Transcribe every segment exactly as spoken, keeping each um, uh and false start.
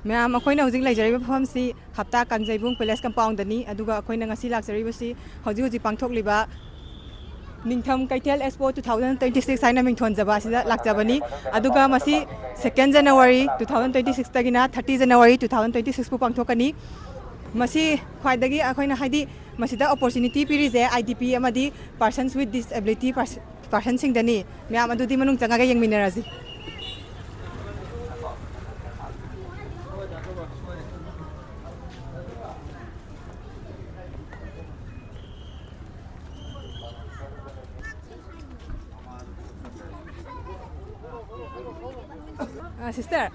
ꯃꯌꯥꯝ, ꯑꯩꯈꯣꯏꯅ ꯍꯧꯖꯤꯛ ꯂꯩꯖꯔꯤꯕ ꯃꯐꯝꯁꯤ ꯍꯞꯇꯥ ꯀꯥꯡꯖꯩꯕꯨꯡ ꯄꯦꯂꯦꯁ ꯀꯝꯄꯥꯎꯟꯗꯅꯤ꯫ ꯑꯗꯨꯒ ꯑꯩꯈꯣꯏꯅ ꯉꯁꯤ ꯂꯥꯛꯆꯔꯤꯕꯁꯤ ꯍꯧꯖꯤꯛ ꯍꯧꯖꯤꯛ ꯄꯥꯡꯊꯣꯛꯂꯤꯕ ꯅꯤꯡꯊꯝ ꯀꯩꯊꯦꯜ expo two thousand twenty six ꯍꯥꯏꯅ ꯃꯤꯡꯊꯣꯟꯖꯕ ꯑꯁꯤꯗ ꯂꯥꯛꯆꯕꯅꯤ꯫ ꯑꯗꯨꯒ ꯃꯁꯤ second January two thousand twenty sixꯇꯒꯤꯅ thirty January two thousand twenty sixꯄꯨ ꯄꯥꯡꯊꯣꯛꯀꯅꯤ꯫ ꯃꯁꯤ ꯈ꯭ꯋꯥꯏꯗꯒꯤ ꯑꯩꯈꯣꯏꯅ, ꯍꯥꯏꯗꯤ, ꯃꯁꯤꯗ ꯑꯣꯄꯣꯔꯆꯨꯅꯤꯇꯤ ꯄꯤꯔꯤꯁꯦ IDP ꯑꯃꯗꯤ persons with disability ꯄꯥꯔꯁꯟꯁꯤꯡꯗꯅꯤ꯫ ꯃꯌꯥꯝ, ꯑꯗꯨꯗꯤ ꯃꯅꯨꯡ ꯆꯪꯉꯒ ꯌꯦꯡꯃꯤꯟꯅꯔꯁꯤ꯫ ꯑ, ꯁꯤꯁꯇꯔ,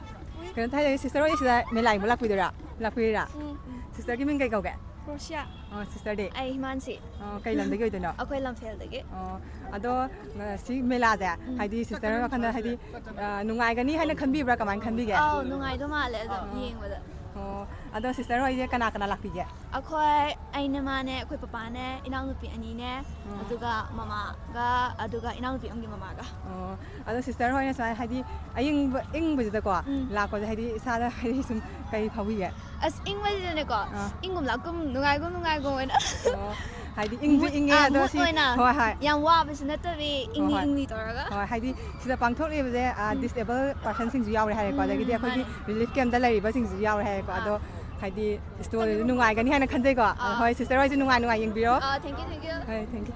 ꯀꯩꯅꯣꯝꯇ ꯍꯥꯏꯖꯒꯦ, ꯁꯤꯁꯇꯔ ꯍꯣꯏ ꯁꯤꯗ ꯃꯦꯂꯥ ꯌꯦꯡꯕ ꯂꯥꯛꯄꯤꯗꯣꯏꯔꯥ? ꯂꯥꯛꯄꯤꯔꯤꯔꯥ? ꯎꯝ, ꯎꯝ꯫ ꯁꯤꯁꯇꯔꯒꯤ ꯃꯤꯡ ꯀꯩ ꯀꯧꯒꯦ? ꯔꯣꯁꯤꯌꯥ꯫ ꯑꯣ, ꯁꯤꯁꯇꯔꯗꯤ? ꯑꯩ ꯍꯤꯃꯥꯟꯁꯤ꯫ ꯑꯣ, ꯀꯩ ꯂꯝꯗꯒꯤ ꯑꯣꯏꯗꯣꯏꯅꯣ? ꯑꯩꯈꯣꯏ ꯂꯝꯐꯦꯜꯗꯒꯤ꯫ ꯑꯣ, ꯑꯗꯣ, ꯑ, ꯁꯤ ꯃꯦꯂꯥꯁꯦ, ꯎꯝ꯫ ꯍꯥꯏꯗꯤ ꯁꯤꯁꯇꯔ ꯋꯥꯈꯜꯗ, ꯍꯥꯏꯗꯤ, ꯑ, ꯅꯨꯡꯉꯥꯏꯒꯅꯤ ꯍꯥꯏꯅ ꯈꯟꯕꯤꯕ꯭ꯔꯥ? ꯀꯃꯥꯏꯅ ꯈꯟꯕꯤꯒꯦ? ꯑꯥꯎ, ꯅꯨꯡꯉꯥꯏꯗꯧ ꯃꯥꯜꯂꯦ ꯑꯗꯨꯝ ꯑꯣ꯫ ꯌꯦꯡꯕꯗ꯫ ꯑꯣ, ꯑꯗꯣ ꯁꯤꯁꯇꯔ ꯍꯣꯏꯁꯦ ꯀꯅꯥ ꯀꯅꯥ ꯂꯥꯛꯄꯤꯒꯦ? ꯑꯩꯈꯣꯏ, ꯑꯩꯅꯦ, ꯃꯥꯅꯦ, ꯑꯩꯈꯣꯏ ꯄꯄꯥꯅꯦ, ꯏꯅꯥꯎꯅꯨꯄꯤ ꯑꯅꯤꯅꯦ, ꯎꯝ꯫ ꯑꯗꯨꯒ ꯃꯃꯥꯒ, ꯑꯗꯨꯒ ꯏꯅꯥꯎꯅꯨꯄꯤ ꯑꯃꯒꯤ ꯃꯃꯥꯒ꯫ ꯑꯣ, ꯑꯗꯣ ꯁꯤꯁꯇꯔ ꯍꯣꯏꯅ ꯁꯨꯃꯥꯏꯅ, ꯍꯥꯏꯗꯤ, ꯑꯌꯤꯡꯕ, ꯏꯪꯕꯁꯤꯗꯀꯣ ꯎꯝ꯫ ꯂꯥꯛꯄꯁꯦ, ꯍꯥꯏꯗꯤ, ꯏꯁꯥꯗ, ꯍꯥꯏꯗꯤ, ꯁꯨꯝ ꯀꯩ ꯐꯥꯎꯕꯤꯒꯦ? ꯑꯁ, ꯏꯪꯕꯁꯤꯗꯅꯦꯀꯣ, ꯑꯥ꯫ ꯏꯪꯒꯨꯝ ꯂꯥꯛꯀꯨꯝ, ꯅꯨꯡꯉꯥꯏꯒꯨꯝ ꯅꯨꯡꯉꯥꯏꯒꯨꯝ ꯑꯣꯏꯅ꯫ ꯑꯣ, ꯍꯥꯏꯗꯤ, ꯏꯪꯁꯨ ꯃꯨꯠ-, ꯏꯪꯉꯦ, ꯑꯥ, ꯑꯗꯣ ꯃꯨꯠ ꯁꯤ, ꯑꯣꯏꯅ ꯍꯣꯏ, ꯍꯣꯏ꯫ ꯌꯥꯝ ꯋꯥꯕꯁꯨ ꯅꯠꯇꯕꯤ, ꯍꯣꯏ, ꯏꯪꯂꯤ ꯍꯣꯏ꯫ ꯏꯪꯂꯤ ꯇꯧꯔꯒ꯫ ꯍꯣꯏ, ꯍꯥꯏꯗꯤ, ꯁꯤꯗ ꯄꯥꯡꯊꯣꯛꯂꯤꯕꯁꯦ, ꯑꯥ, ꯎꯝ꯫ Disable personꯁꯤꯡꯁꯨ ꯌꯥꯎꯔꯦ ꯍꯥꯏꯔꯦꯀꯣ, ꯎꯝ, ꯑꯗꯒꯤꯗꯤ ꯑꯩꯈꯣꯏꯒꯤ ꯃꯥꯅꯦ꯫ Relief campꯇ ꯂꯩꯔꯤꯕꯁꯤꯡꯁꯨ ꯌꯥꯎꯔꯦ ꯍꯥꯏꯔꯦꯀꯣ, ꯑꯥ꯫ ꯑꯗꯣ, ꯍꯥꯏꯗꯤ, ꯏꯁꯇꯣꯜꯗꯨꯁꯨ ꯅꯨꯡꯉꯥꯏꯒꯅꯤ ꯍꯥꯏꯅ ꯈꯟꯖꯩꯀꯣ꯫ ꯑꯥ꯫ ꯍꯣꯏ, ꯁꯤꯁꯇꯔ ꯍꯣꯏꯁꯨ ꯅꯨꯡꯉꯥꯏ ꯅꯨꯡꯉꯥꯏ ꯌꯦꯡꯕꯤꯔꯣ꯫ ꯑꯥ, thank you, thank you꯫ ꯍꯣꯏ, thank you꯫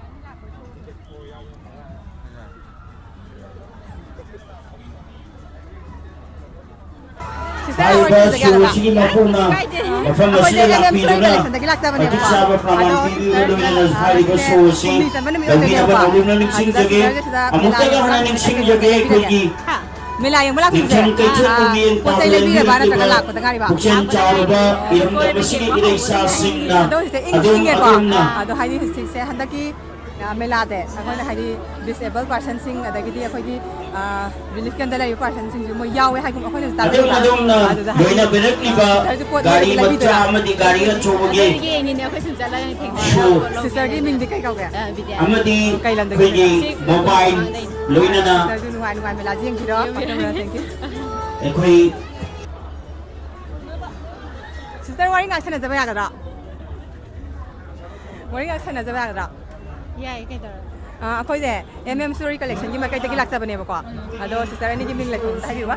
ꯁꯤꯁꯇꯔ ꯍꯣꯏ ꯍꯥꯏꯔꯤꯕ ꯁꯤꯗꯒꯤ ꯁꯣ ꯑꯗꯨꯒ ꯑꯁꯤꯒꯤ ꯃꯄꯨꯅ ꯀꯥꯏꯗꯦ꯫ ꯃꯐꯝ ꯑꯩꯈꯣꯏꯁꯦ ꯑꯁꯤꯗ ꯑꯦꯜ ꯑꯦꯝ ꯁꯣꯏ ꯂꯥꯛꯄꯤꯗꯨꯅ ꯀꯂꯦꯛꯁꯟꯗꯒꯤ ꯂꯥꯛꯆꯕꯅꯦꯕꯀꯣ꯫ ꯃꯇꯤꯛ ꯆꯥꯕ ꯄ꯭ꯔꯃꯥꯟ ꯑꯗꯣ ꯄꯤꯕꯤꯕ ꯁꯤꯁꯇꯔ ꯂꯣꯏꯅꯅ ꯁꯤꯗ, ꯑ, ꯍꯥꯏꯔꯤꯕ ꯁꯤꯁꯦ ꯁꯣ ꯑꯁꯤ ꯍꯨꯝꯅꯤ ꯆꯟꯕ ꯅꯨꯃꯤꯠ ꯂꯧꯕꯤꯅꯕ ꯑꯣꯏꯗꯣꯏꯅꯦꯕꯀꯣ꯫ ꯅꯧꯅ ꯑꯗꯨꯗ ꯅꯤꯡꯁꯤꯡꯖꯒꯦ꯫ ꯁꯤꯁꯇꯔꯁꯦ ꯁꯤꯗ ꯃꯦꯂꯥ ꯑꯃꯨꯛꯇꯒ ꯌꯦꯡꯕ ꯍꯟꯅ ꯂꯥꯛꯄꯁꯤꯗ ꯀꯩ ꯀꯩ ꯅꯤꯡꯁꯤꯡꯖꯒꯦ ꯂꯩꯕꯤꯔꯒꯦ? ꯑꯩꯈꯣꯏꯒꯤ ꯍꯥ? ꯃꯦꯂꯥ ꯌꯦꯡꯕ ꯂꯥꯛꯄꯁꯤꯗ ꯅꯤꯡꯊꯝ ꯀꯩꯊꯦꯜ ꯑꯥ, ꯄꯣꯠ ꯆꯩ ꯂꯩꯕꯤꯔꯕ ꯅꯠꯇ꯭ꯔꯒ ꯂꯥꯛꯄꯗ ꯉꯥꯏꯔꯤꯕ? ꯄꯨꯛꯆꯦꯜ ꯆꯥꯎꯔꯕ ꯏꯔꯝꯗꯝ ꯑꯁꯤꯒꯤ ꯏꯔꯩꯆꯥꯁꯤꯡꯅ ꯑꯗꯣ ꯍꯧꯖꯤꯛꯁꯦ ꯏꯪꯁꯨ ꯑꯗꯣꯝ ꯏꯪꯉꯦꯀꯣ꯫ ꯑꯄꯨꯟꯅ ꯑꯗꯣ ꯍꯥꯏꯗꯤ ꯍꯧꯖꯤꯛꯁꯦ ꯍꯟꯗꯛꯀꯤ, ꯑ, ꯃꯦꯂꯥꯁꯦ ꯑꯩꯈꯣꯏꯅ ꯍꯥꯏꯗꯤ disable personꯁꯤꯡ ꯑꯗꯒꯤꯗꯤ ꯑꯩꯈꯣꯏꯒꯤ, ꯑ, relief campꯇ ꯂꯩꯔꯤꯕ personꯁꯤꯡꯁꯨ ꯃꯣꯏ ꯌꯥꯎꯋꯦ ꯍꯥꯏꯒꯨꯝ ꯑꯩꯈꯣꯏꯅꯁꯨ ꯑꯗꯣꯝ ꯇꯥꯖꯩꯕ꯫ ꯑꯗꯣꯝꯅ ꯑꯗꯨꯗ ꯍꯥꯏꯗꯤ, ꯂꯣꯏꯅꯕꯤꯔꯛꯂꯤꯕ ꯑ, ꯁꯤꯁꯇꯔꯁꯨ ꯄꯣꯠ ꯒꯥꯔꯤ ꯂꯩꯔꯒ ꯃꯆꯥ ꯂꯩꯕꯤꯗꯣꯏꯔꯥ? ꯑꯃꯗꯤ ꯒꯥꯔꯤ ꯑꯆꯧꯕꯒꯤ ꯑꯗꯨ ꯌꯦꯡꯉꯤꯅꯦ ꯑꯩꯈꯣꯏ ꯁꯨꯝ ꯆꯠꯂꯒ ꯊꯦꯡꯅꯔꯒ ꯁꯣ ꯄꯣꯠ ꯂꯧꯒꯦ ꯁꯤꯁꯇꯔꯒꯤ ꯍꯥꯏꯅ꯫ ꯃꯤꯡꯗꯤ ꯀꯩ ꯀꯧꯒꯦ? ꯑ, ꯕꯤꯗ꯭ꯌꯥ꯫ ꯑꯃꯗꯤ ꯀꯩ ꯂꯝꯗꯒꯤ ꯑꯩꯈꯣꯏꯒꯤ ꯑꯣꯏꯗꯣꯏꯅꯣ? ꯃꯣꯕꯥꯏꯜ ꯂꯣꯏꯅꯅ ꯑ, ꯁꯤꯁꯇꯔꯁꯨ ꯅꯨꯡꯉꯥꯏ ꯅꯨꯡꯉꯥꯏ ꯃꯦꯂꯥꯁꯦ ꯌꯦꯡꯕꯤꯔꯣ꯫ ꯌꯦꯡꯕꯤꯔꯣ꯫ ꯐꯠꯇꯕ꯭ꯔꯥ? Thank you꯫ ꯑꯩꯈꯣꯏ ꯁꯤꯁꯇꯔ, ꯋꯥꯔꯤ ꯉꯥꯛ ꯁꯥꯟꯅꯖꯕ ꯌꯥꯒꯗ꯭ꯔꯣ? ꯋꯥꯔꯤ ꯉꯥꯛ ꯁꯥꯟꯅꯖꯕ ꯌꯥꯒꯗ꯭ꯔꯣ? ꯌꯥꯏ, ꯀꯩꯗꯧꯔꯒꯦ? ꯑꯥ, ꯑꯩꯈꯣꯏꯁꯦ ꯑꯦꯝ ꯑꯦꯝ ꯁ꯭ꯇꯣꯔꯤ ꯀꯂꯦꯛꯁꯟꯒꯤ ꯃꯥꯏꯀꯩꯗꯒꯤ ꯂꯥꯛꯆꯕꯅꯦꯕꯀꯣ꯫ ꯑꯗꯣ ꯁꯤꯁꯇꯔ ꯑꯅꯤꯒꯤ ꯃꯤꯡ ꯂꯩꯐꯝ ꯑꯝꯇ ꯍꯥꯏꯕꯤꯌꯨꯕ꯫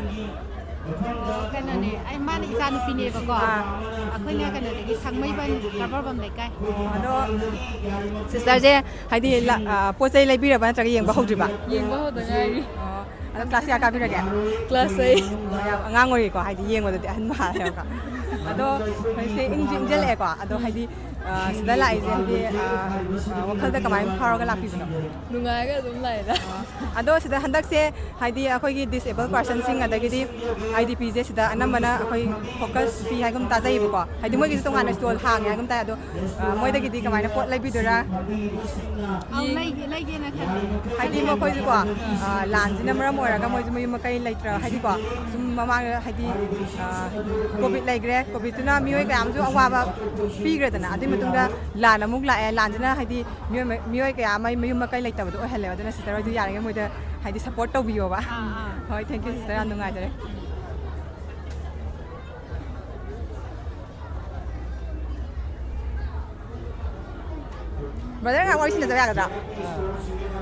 ꯑꯣ, ꯀꯩꯅꯣꯅꯦ, ꯑꯩ, ꯃꯥꯅ ꯏꯆꯥ ꯅꯨꯄꯤꯅꯦꯕꯀꯣ꯫ ꯑꯥ꯫ ꯑꯩꯈꯣꯏꯅ ꯀꯩꯅꯣꯗꯒꯤ, ꯊꯥꯡꯃꯩꯕꯟ ꯀꯔꯕꯥꯔꯕꯝ ꯂꯩꯀꯥꯏ꯫ ꯑꯗꯣ ꯁꯤꯁꯇꯔꯁꯦ ꯍꯥꯏꯗꯤ ꯂ-, ꯑꯥ, ꯄꯣꯠ ꯆꯩ ꯂꯩꯕꯤꯔꯕ ꯅꯠꯇ꯭ꯔꯒ ꯌꯦꯡꯕ ꯍꯧꯗ꯭ꯔꯤꯕ? ꯌꯦꯡꯕ ꯍꯧꯗ ꯉꯥꯏꯔꯤ꯫ ꯑꯣ, ꯑꯗꯣ ꯀ꯭ꯂꯥꯁ ꯀꯌꯥ ꯀꯥꯕꯤꯔꯒꯦ? Class eight. ꯌꯥꯝ ꯑꯉꯥꯡ ꯑꯣꯏꯔꯤꯀꯣ, ꯍꯥꯏꯗꯤ ꯌꯦꯡꯕꯗꯗꯤ ꯑꯍꯟ ꯃꯥꯜꯂꯦꯕꯀꯣ꯫ ꯑꯗꯣ ꯍꯧꯖꯤꯛꯁꯦ ꯏꯪꯁꯨ ꯏꯪꯁꯤꯜꯂꯛꯑꯦꯀꯣ꯫ ꯑꯗꯣ ꯍꯥꯏꯗꯤ, ꯑ, ꯁꯤꯗ ꯂꯥꯛꯏꯁꯦ ꯍꯥꯏꯗꯤ, ꯑ, ꯑ, ꯋꯥꯈꯜꯗ ꯀꯃꯥꯏꯅ ꯐꯥꯎꯔꯒ ꯂꯥꯛꯄꯤꯕꯅꯣ? ꯅꯨꯡꯉꯥꯏꯔꯒ ꯑꯗꯨꯝ ꯂꯥꯛꯑꯦꯗ꯫ ꯑꯗꯣ ꯁꯤꯗ ꯍꯟꯗꯛꯁꯦ ꯍꯥꯏꯗꯤ ꯑꯩꯈꯣꯏꯒꯤ ꯗꯤꯁꯑꯦꯕꯜ ꯄꯥꯔꯁꯟꯁꯤꯡ ꯑꯗꯒꯤꯗꯤ ꯑꯥꯏ ꯗꯤ ꯄꯤꯁꯦ ꯁꯤꯗ ꯑꯅꯝꯕꯅ ꯑꯩꯈꯣꯏ ꯐꯣꯀꯁ ꯄꯤ ꯍꯥꯏꯒꯨꯝ ꯇꯥꯖꯩꯌꯦꯕꯀꯣ꯫ ꯍꯥꯏꯗꯤ ꯃꯣꯏꯒꯤꯁꯨ ꯇꯣꯉꯥꯟꯅ ꯁ꯭ꯇꯣꯜ ꯍꯥꯡꯉꯦ ꯍꯥꯏꯒꯨꯝ ꯇꯥꯏ꯫ ꯑꯗꯣ, ꯑ, ꯃꯣꯏꯗꯒꯤꯗꯤ ꯀꯃꯥꯏꯅ ꯄꯣꯠ ꯂꯩꯕꯤꯗꯣꯏꯔꯥ? ꯑꯧ, ꯂꯩꯒꯦ, ꯂꯩꯒꯦꯅ ꯈꯜꯂꯦ꯫ ꯍꯥꯏꯗꯤ ꯃꯈꯣꯏꯁꯨꯀꯣ, ꯑ, ꯂꯥꯟꯁꯤꯅ ꯃꯔꯝ ꯑꯣꯏꯔꯒ ꯃꯣꯏꯁꯨ ꯃꯌꯨꯝ ꯃꯀꯩ ꯂꯩꯇ꯭ꯔ, ꯍꯥꯏꯗꯤꯀꯣ, ꯁꯨꯝ ꯃꯃꯥꯡꯗ ꯍꯥꯏꯗꯤ, ꯑ, ꯀꯣꯚꯤꯗ ꯂꯩꯈ꯭ꯔꯦ꯫ ꯀꯣꯚꯤꯗꯇꯨꯅ ꯃꯤꯑꯣꯏ ꯀꯌꯥ ꯑꯃꯁꯨ ꯑꯋꯥꯕ ꯄꯤꯈ꯭ꯔꯦꯗꯅ꯫ ꯑꯗꯨꯒꯤ ꯃꯇꯨꯡꯗ ꯂꯥꯟ ꯑꯃꯨꯛ ꯂꯥꯛꯑꯦ꯫ ꯂꯥꯟꯁꯤꯅ ꯍꯥꯏꯗꯤ ꯃꯤꯑꯣꯏ, ꯃꯤꯑꯣꯏ ꯀꯌꯥ ꯑꯃ ꯃꯌꯨꯝ ꯃꯀꯩ ꯂꯩꯇꯕꯗꯣ ꯑꯣꯏꯍꯜꯂꯦꯕ꯫ ꯑꯗꯨꯅ ꯁꯤꯁꯇꯔ ꯍꯣꯏꯁꯨ ꯌꯥꯔꯤꯉꯩ ꯃꯣꯏꯗ ꯍꯥꯏꯗꯤ ꯁꯞꯄꯣꯔꯠ ꯇꯧꯕꯤꯌꯣꯕ꯫ ꯑꯥ, ꯑꯥ꯫ ꯍꯣꯏ, ꯊꯦꯡꯀ꯭ꯌꯨ ꯁꯤꯁꯇꯔ, ꯌꯥꯝ ꯅꯨꯡꯉꯥꯏꯖꯔꯦ꯫ ꯕ꯭ꯔꯗꯔ, ꯉꯥꯏꯍꯥꯛ ꯋꯥꯔꯤ ꯁꯥꯟꯅꯖꯕ ꯌꯥꯒꯗ꯭ꯔꯥ?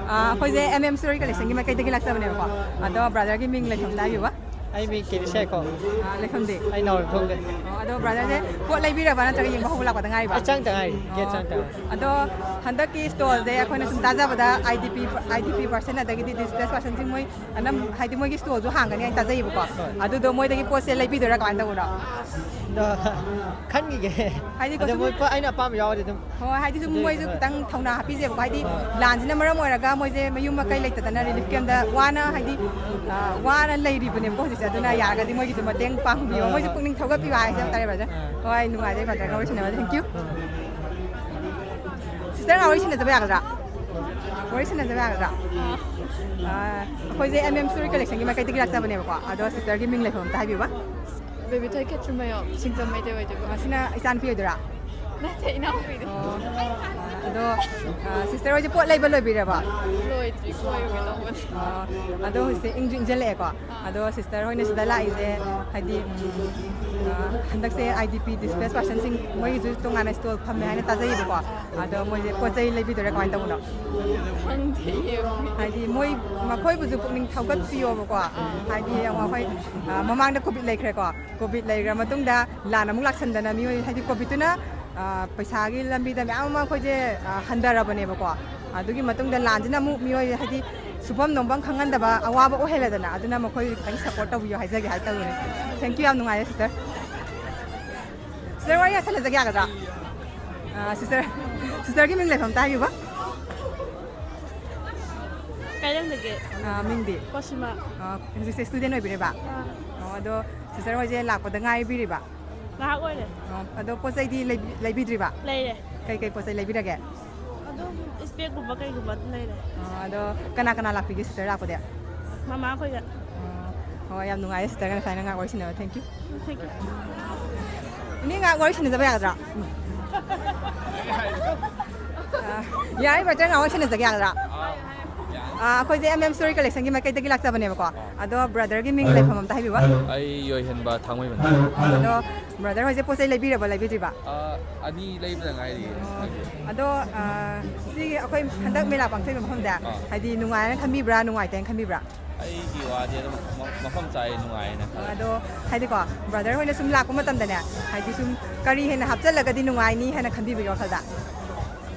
ꯑꯥ, ꯑꯩꯈꯣꯏꯁꯦ ꯑꯦꯝ ꯑꯦꯝ ꯁ꯭ꯇꯣꯔꯤ ꯀꯂꯦꯛꯁꯟꯒꯤ ꯃꯥꯏꯀꯩꯗꯒꯤ ꯂꯥꯛꯆꯕꯅꯦꯕꯀꯣ꯫ ꯑꯗꯣ ꯕ꯭ꯔꯗꯔꯒꯤ ꯃꯤꯡ ꯂꯩꯐꯝ ꯑꯝꯇ ꯍꯥꯏꯕꯤꯌꯨꯕ꯫ ꯑꯩ ꯃꯤꯡ ꯀꯦꯔꯤꯁ ꯌꯥꯏꯀꯣ꯫ ꯑꯥ, ꯂꯩꯐꯝꯗꯤ? ꯑꯩ ꯅꯥꯎꯔꯦꯝꯊꯣꯡꯗꯩ꯫ ꯑꯣ, ꯑꯗꯣ ꯕ꯭ꯔꯗꯔꯁꯦ ꯄꯣꯠ ꯂꯩꯕꯤꯔꯕ ꯅꯠꯇ꯭ꯔꯒ ꯌꯦꯡꯕ ꯍꯧꯕ ꯂꯥꯛꯄꯗ ꯉꯥꯏꯔꯤꯕ? ꯑꯩ ꯆꯪꯗ ꯉꯥꯏꯔꯤ, ꯒꯦꯠ ꯆꯪꯗ ꯉꯥꯏꯔꯤ꯫ ꯑꯗꯣ ꯍꯟꯗꯛꯀꯤ ꯁ꯭ꯇꯣꯜꯁꯦ ꯑꯩꯈꯣꯏꯅ ꯁꯨꯝ ꯇꯥꯖꯕꯗ I D P, I D P person ꯑꯗꯒꯤꯗꯤ ꯗꯤꯁꯄ꯭ꯂꯦꯁ ꯄꯥꯔꯁꯟꯁꯤꯡ ꯃꯣꯏ ꯑꯅꯝ-, ꯍꯥꯏꯗꯤ ꯃꯣꯏꯒꯤ ꯁ꯭ꯇꯣꯜꯁꯨ ꯍꯥꯡꯒꯅꯤ ꯍꯥꯏꯅ ꯇꯥꯖꯩꯌꯦꯕꯀꯣ꯫ ꯍꯣꯏ꯫ ꯑꯗꯨꯗꯣ ꯃꯣꯏꯗꯒꯤ ꯄꯣꯠꯁꯦ ꯂꯩꯕꯤꯗꯣꯏꯔꯥ ꯀꯃꯥꯏꯅ ꯇꯧꯕꯅꯣ? ꯑꯗꯣ ꯈꯟꯈꯤꯒꯦ꯫ ꯍꯥꯏꯗꯤ ꯑꯗꯣ ꯀꯩꯁꯨꯝ ꯃꯣꯏ ꯄꯣꯠ ꯑꯩꯅ ꯑꯄꯥꯝꯕ ꯌꯥꯎꯔꯗꯤ ꯑꯗꯨꯝ꯫ ꯍꯣꯏ, ꯍꯥꯏꯗꯤ ꯁꯨꯝ ꯑꯗꯨꯏꯗꯤ ꯃꯣꯏꯁꯨ ꯍꯣꯏ꯫ ꯈꯤꯇꯪ ꯊꯧꯅꯥ ꯍꯥꯞꯄꯤꯁꯦꯕꯀꯣ꯫ ꯍꯥꯏꯗꯤ ꯂꯥꯟꯁꯤꯅ ꯃꯔꯝ ꯑꯣꯏꯔꯒ ꯃꯣꯏꯁꯦ ꯃꯌꯨꯝ ꯃꯀꯩ ꯂꯩꯇꯗꯅ ꯔꯤꯂꯤꯐ ꯀꯦꯝꯗ ꯋꯥꯅ, ꯍꯥꯏꯗꯤ, ꯑ, ꯋꯥꯅ ꯂꯩꯔꯤꯕꯅꯦꯕꯀꯣ ꯍꯧꯖꯤꯛꯁꯦ꯫ ꯑꯗꯨꯅ ꯌꯥꯔꯒꯗꯤ ꯃꯣꯏꯒꯤꯁꯨ ꯃꯇꯦꯡ ꯄꯥꯡꯕꯤꯌꯣ, ꯑꯥ꯫ ꯃꯣꯏꯁꯨ ꯄꯨꯛꯅꯤꯡ ꯊꯧꯒꯠꯄꯤꯌꯣ ꯍꯥꯏꯁꯦ ꯍꯥꯏꯕ ꯇꯥꯔꯦ, ꯕ꯭ꯔꯗꯔ꯫ ꯑꯥ꯫ ꯍꯣꯏ, ꯅꯨꯡꯉꯥꯏꯖꯩ ꯕ꯭ꯔꯗꯔꯒ ꯋꯥꯔꯤ ꯁꯥꯟꯅꯕꯁꯦ꯫ ꯊꯦꯡꯀ꯭ꯌꯨ꯫ ꯁꯤꯁꯇꯔ ꯉꯥꯏꯍꯥꯛ ꯋꯥꯔꯤ ꯁꯥꯟꯅꯖꯕ ꯌꯥꯒꯗ꯭ꯔꯥ? ꯋꯥꯔꯤ ꯁꯥꯟꯅꯖꯕ ꯌꯥꯒꯗ꯭ꯔꯥ? ꯑꯥ, ꯑꯩꯈꯣꯏꯁꯦ ꯑꯦꯝ ꯑꯦꯝ ꯁ꯭ꯇꯣꯔꯤ ꯀꯂꯦꯛꯁꯟꯒꯤ ꯃꯥꯏꯀꯩꯗꯒꯤ ꯂꯥꯛꯆꯕꯅꯦꯕꯀꯣ꯫ ꯑꯗꯣ ꯁꯤꯁꯇꯔꯒꯤ ꯃꯤꯡ ꯂꯩꯐꯝ ꯑꯝꯇ ꯍꯥꯏꯕꯤꯌꯨꯕ꯫ ꯕꯦꯕꯤꯊꯣꯏ ꯈꯦꯇ꯭ꯔꯤꯃꯌꯨꯝ, ꯁꯤꯡꯖꯃꯩꯗꯩ ꯑꯣꯏꯗꯣꯏꯕ꯫ ꯁꯤꯅ ꯏꯆꯥꯅꯨꯄꯤ ꯑꯣꯏꯗꯣꯏꯔꯥ? ꯅꯠꯇꯦ, ꯏꯅꯥꯎꯄꯤꯅꯦ꯫ ꯑꯣ, ꯑꯗꯣ ꯁꯤꯁꯇꯔ ꯍꯣꯏꯁꯦ ꯄꯣꯠ ꯂꯩꯕ ꯂꯣꯏꯕꯤꯔꯕ? ꯂꯣꯏꯗ꯭ꯔꯤ, ꯀꯣꯏꯔꯨꯒꯦ ꯇꯧꯕꯅꯦ꯫ ꯑꯗꯣ ꯍꯧꯖꯤꯛꯁꯦ ꯏꯪꯁꯨ ꯏꯪꯁꯤꯜꯂꯛꯑꯦꯀꯣ꯫ ꯑꯗꯣ ꯁꯤꯁꯇꯔ ꯍꯣꯏꯅ ꯁꯤꯗ ꯂꯥꯛꯏꯁꯦ ꯍꯥꯏꯗꯤ ꯍꯟꯗꯛꯁꯦ ꯑꯥꯏ ꯗꯤ ꯄꯤ ꯗꯤꯁꯄ꯭ꯂꯦꯁ ꯄꯥꯔꯁꯟꯁꯤꯡ ꯃꯣꯏꯒꯤꯁꯨ ꯇꯣꯉꯥꯟꯅ ꯁ꯭ꯇꯣꯜ ꯐꯝꯃꯦ ꯍꯥꯏꯅ ꯇꯥꯖꯩꯌꯦꯕꯀꯣ꯫ ꯑꯗꯣ ꯃꯣꯏꯁꯦ ꯄꯣꯠ ꯆꯩ ꯂꯩꯕꯤꯗꯣꯏꯔꯥ ꯀꯃꯥꯏꯅ ꯇꯧꯕꯅꯣ? ꯈꯪꯗꯦ꯫ ꯍꯥꯏꯗꯤ ꯃꯣꯏ ꯃꯈꯣꯏꯕꯨꯁꯨ ꯄꯨꯛꯅꯤꯡ ꯊꯧꯒꯠꯄꯤꯌꯣꯕꯀꯣ꯫ ꯍꯥꯏꯗꯤ ꯌꯦꯡꯉꯣ ꯑꯩꯈꯣꯏ ꯃꯃꯥꯡꯗ ꯀꯣꯚꯤꯠ ꯂꯩꯈ꯭ꯔꯦꯀꯣ꯫ ꯀꯣꯚꯤꯠ ꯂꯩꯈ꯭ꯔ ꯃꯇꯨꯡꯗ ꯂꯥꯟ ꯑꯃꯨꯛ ꯂꯥꯛꯁꯟꯗꯅ ꯃꯤꯑꯣꯏ ꯍꯥꯏꯗꯤ ꯀꯣꯚꯤꯠꯇꯨꯅ ꯄꯩꯁꯥꯒꯤ ꯂꯝꯕꯤꯗ ꯃꯌꯥꯝ ꯑꯃ ꯑꯩꯈꯣꯏꯁꯦ ꯍꯟꯊꯔꯕꯅꯦꯕꯀꯣ꯫ ꯑꯗꯨꯒꯤ ꯃꯇꯨꯡꯗ ꯂꯥꯟꯁꯤꯅ ꯑꯃꯨꯛ ꯃꯤꯑꯣꯏ ꯍꯥꯏꯗꯤ ꯁꯨꯐꯝ ꯅꯣꯝꯐꯝ ꯈꯪꯍꯟꯗꯕ ꯑꯋꯥꯕ ꯑꯣꯏꯍꯜꯂꯦꯗꯅ꯫ ꯑꯗꯨꯅ ꯃꯈꯣꯏ ꯈꯤꯇꯪ ꯁꯞꯄꯣꯔꯠ ꯇꯧꯕꯤꯌꯣ ꯍꯥꯏꯖꯒꯦ ꯍꯥꯏꯇꯧꯕꯅꯦ꯫ Thank you, ꯌꯥꯝ ꯅꯨꯡꯉꯥꯏꯔꯦ ꯁꯤꯁꯇꯔ꯫ ꯁꯤꯁꯇꯔ ꯋꯥꯔꯤ ꯁꯥꯟꯅꯖꯒꯦ ꯌꯥꯒꯗ꯭ꯔꯥ? ꯁꯤꯁꯇꯔ, ꯁꯤꯁꯇꯔꯒꯤ ꯃꯤꯡ ꯂꯩꯐꯝ ꯑꯝꯇ ꯍꯥꯏꯕꯤꯌꯨꯕ꯫ ꯀꯥꯏꯔꯦꯡꯗꯒꯤ꯫ ꯃꯤꯡꯗꯤ? ꯄꯁꯤꯃ꯫ ꯍꯧꯖꯤꯛꯁꯦ ꯁ꯭ꯇꯨꯗꯦꯟ ꯑꯣꯏꯕꯤꯔꯤꯕ? ꯑꯣ, ꯑꯗꯣ ꯁꯤꯁꯇꯔ ꯍꯣꯏꯁꯦ ꯂꯥꯛꯄꯗ ꯉꯥꯏꯕꯤꯔꯤꯕ? ꯉꯥꯏꯍꯥꯛ ꯑꯣꯏꯔꯦ꯫ ꯑꯣ, ꯑꯗꯣ ꯄꯣꯠ ꯆꯩꯗꯤ ꯂꯩꯕꯤ- ꯂꯩꯕꯤꯗ꯭ꯔꯤꯕ? ꯂꯩꯔꯦ꯫ ꯀꯩꯀꯩ ꯄꯣꯠ ꯆꯩ ꯂꯩꯕꯤꯔꯒꯦ? ꯑꯗꯨꯝ ꯏꯁꯄꯦꯛꯀꯨꯝꯕ ꯀꯩꯒꯨꯝꯕ ꯑꯗꯨꯝ ꯂꯩꯔꯦ꯫ ꯑꯣ, ꯑꯗꯣ ꯀꯅꯥ ꯀꯅꯥ ꯂꯥꯛꯄꯤꯒꯦ ꯁꯤꯁꯇꯔ ꯂꯥꯛꯄꯗꯤ? ꯃꯃꯥ ꯑꯩꯈꯣꯏꯒ꯫ ꯑꯣ, ꯍꯣꯏ, ꯌꯥꯝ ꯅꯨꯡꯉꯥꯏꯔꯦ ꯁꯤꯁꯇꯔꯒ ꯉꯁꯥꯏꯅ ꯉꯥꯏꯍꯥꯛ ꯋꯥꯔꯤ ꯁꯥꯟꯅꯕ꯫ Thank you꯫ Thank you꯫ ꯏꯅꯦ ꯉꯥꯏꯍꯥꯛ ꯋꯥꯔꯤ ꯁꯥꯟꯅꯖꯕ ꯌꯥꯒꯗ꯭ꯔꯥ? ꯑ, ꯌꯥꯏ ꯕ꯭ꯔꯗꯔ, ꯉꯥꯏꯍꯥꯛ ꯋꯥꯔꯤ ꯁꯥꯟꯅꯖꯒꯦ ꯌꯥꯒꯗ꯭ꯔꯥ? ꯑ, ꯑꯩꯈꯣꯏꯁꯦ ꯑꯦꯝ ꯑꯦꯝ ꯁ꯭ꯇꯣꯔꯤ ꯀꯂꯦꯛꯁꯟꯒꯤ ꯃꯥꯏꯀꯩꯗꯒꯤ ꯂꯥꯛꯆꯕꯅꯦꯕꯀꯣ꯫ ꯑꯗꯣ ꯕ꯭ꯔꯗꯔꯒꯤ ꯃꯤꯡ ꯂꯩꯐꯝ ꯑꯝꯇ ꯍꯥꯏꯕꯤꯌꯨꯕ꯫ ꯑꯩ ꯌꯣꯏꯍꯦꯟꯕ ꯊꯥꯡꯃꯩꯕꯟ꯫ ꯑꯗꯣ ꯕ꯭ꯔꯗꯔ ꯍꯣꯏꯁꯦ ꯄꯣꯠ ꯆꯩ ꯂꯩꯕꯤꯔꯕ ꯂꯩꯕꯤꯗ꯭ꯔꯤꯕ? ꯑ, ꯑꯅꯤ ꯂꯩꯕꯗ ꯉꯥꯏꯔꯤꯌꯦ꯫ ꯑꯗꯣ ꯑ, ꯁꯤꯒꯤ ꯑꯩꯈꯣꯏ ꯍꯟꯗꯛ ꯃꯦꯂꯥ ꯄꯥꯡꯊꯣꯛꯏꯕ ꯃꯐꯝꯁꯦ ꯑꯥ꯫ ꯍꯥꯏꯗꯤ ꯅꯨꯡꯉꯥꯏꯅ ꯈꯟꯕꯤꯕ꯭ꯔꯥ ꯅꯨꯡꯉꯥꯏꯇꯦꯅ ꯈꯟꯕꯤꯕ꯭ꯔꯥ? ꯑꯩꯒꯤ ꯋꯥꯗꯤ ꯑꯗꯨꯝ ꯃ- ꯃꯐꯝ ꯆꯥꯏ, ꯅꯨꯡꯉꯥꯏꯅ ꯈꯜꯂꯦ꯫ ꯑꯗꯣ ꯍꯥꯏꯗꯤꯀꯣ ꯕ꯭ꯔꯗꯔ ꯍꯣꯏꯅ ꯁꯨꯝ ꯂꯥꯛꯄ ꯃꯇꯝꯗꯅꯦ ꯍꯥꯏꯗꯤ ꯁꯨꯝ ꯀꯔꯤ ꯍꯦꯟꯅ ꯍꯥꯞꯆꯜꯂꯒꯗꯤ ꯅꯨꯡꯉꯥꯏꯅꯤ ꯍꯥꯏꯅ ꯈꯟꯕꯤꯕꯒꯦ ꯋꯥꯈꯜꯗ?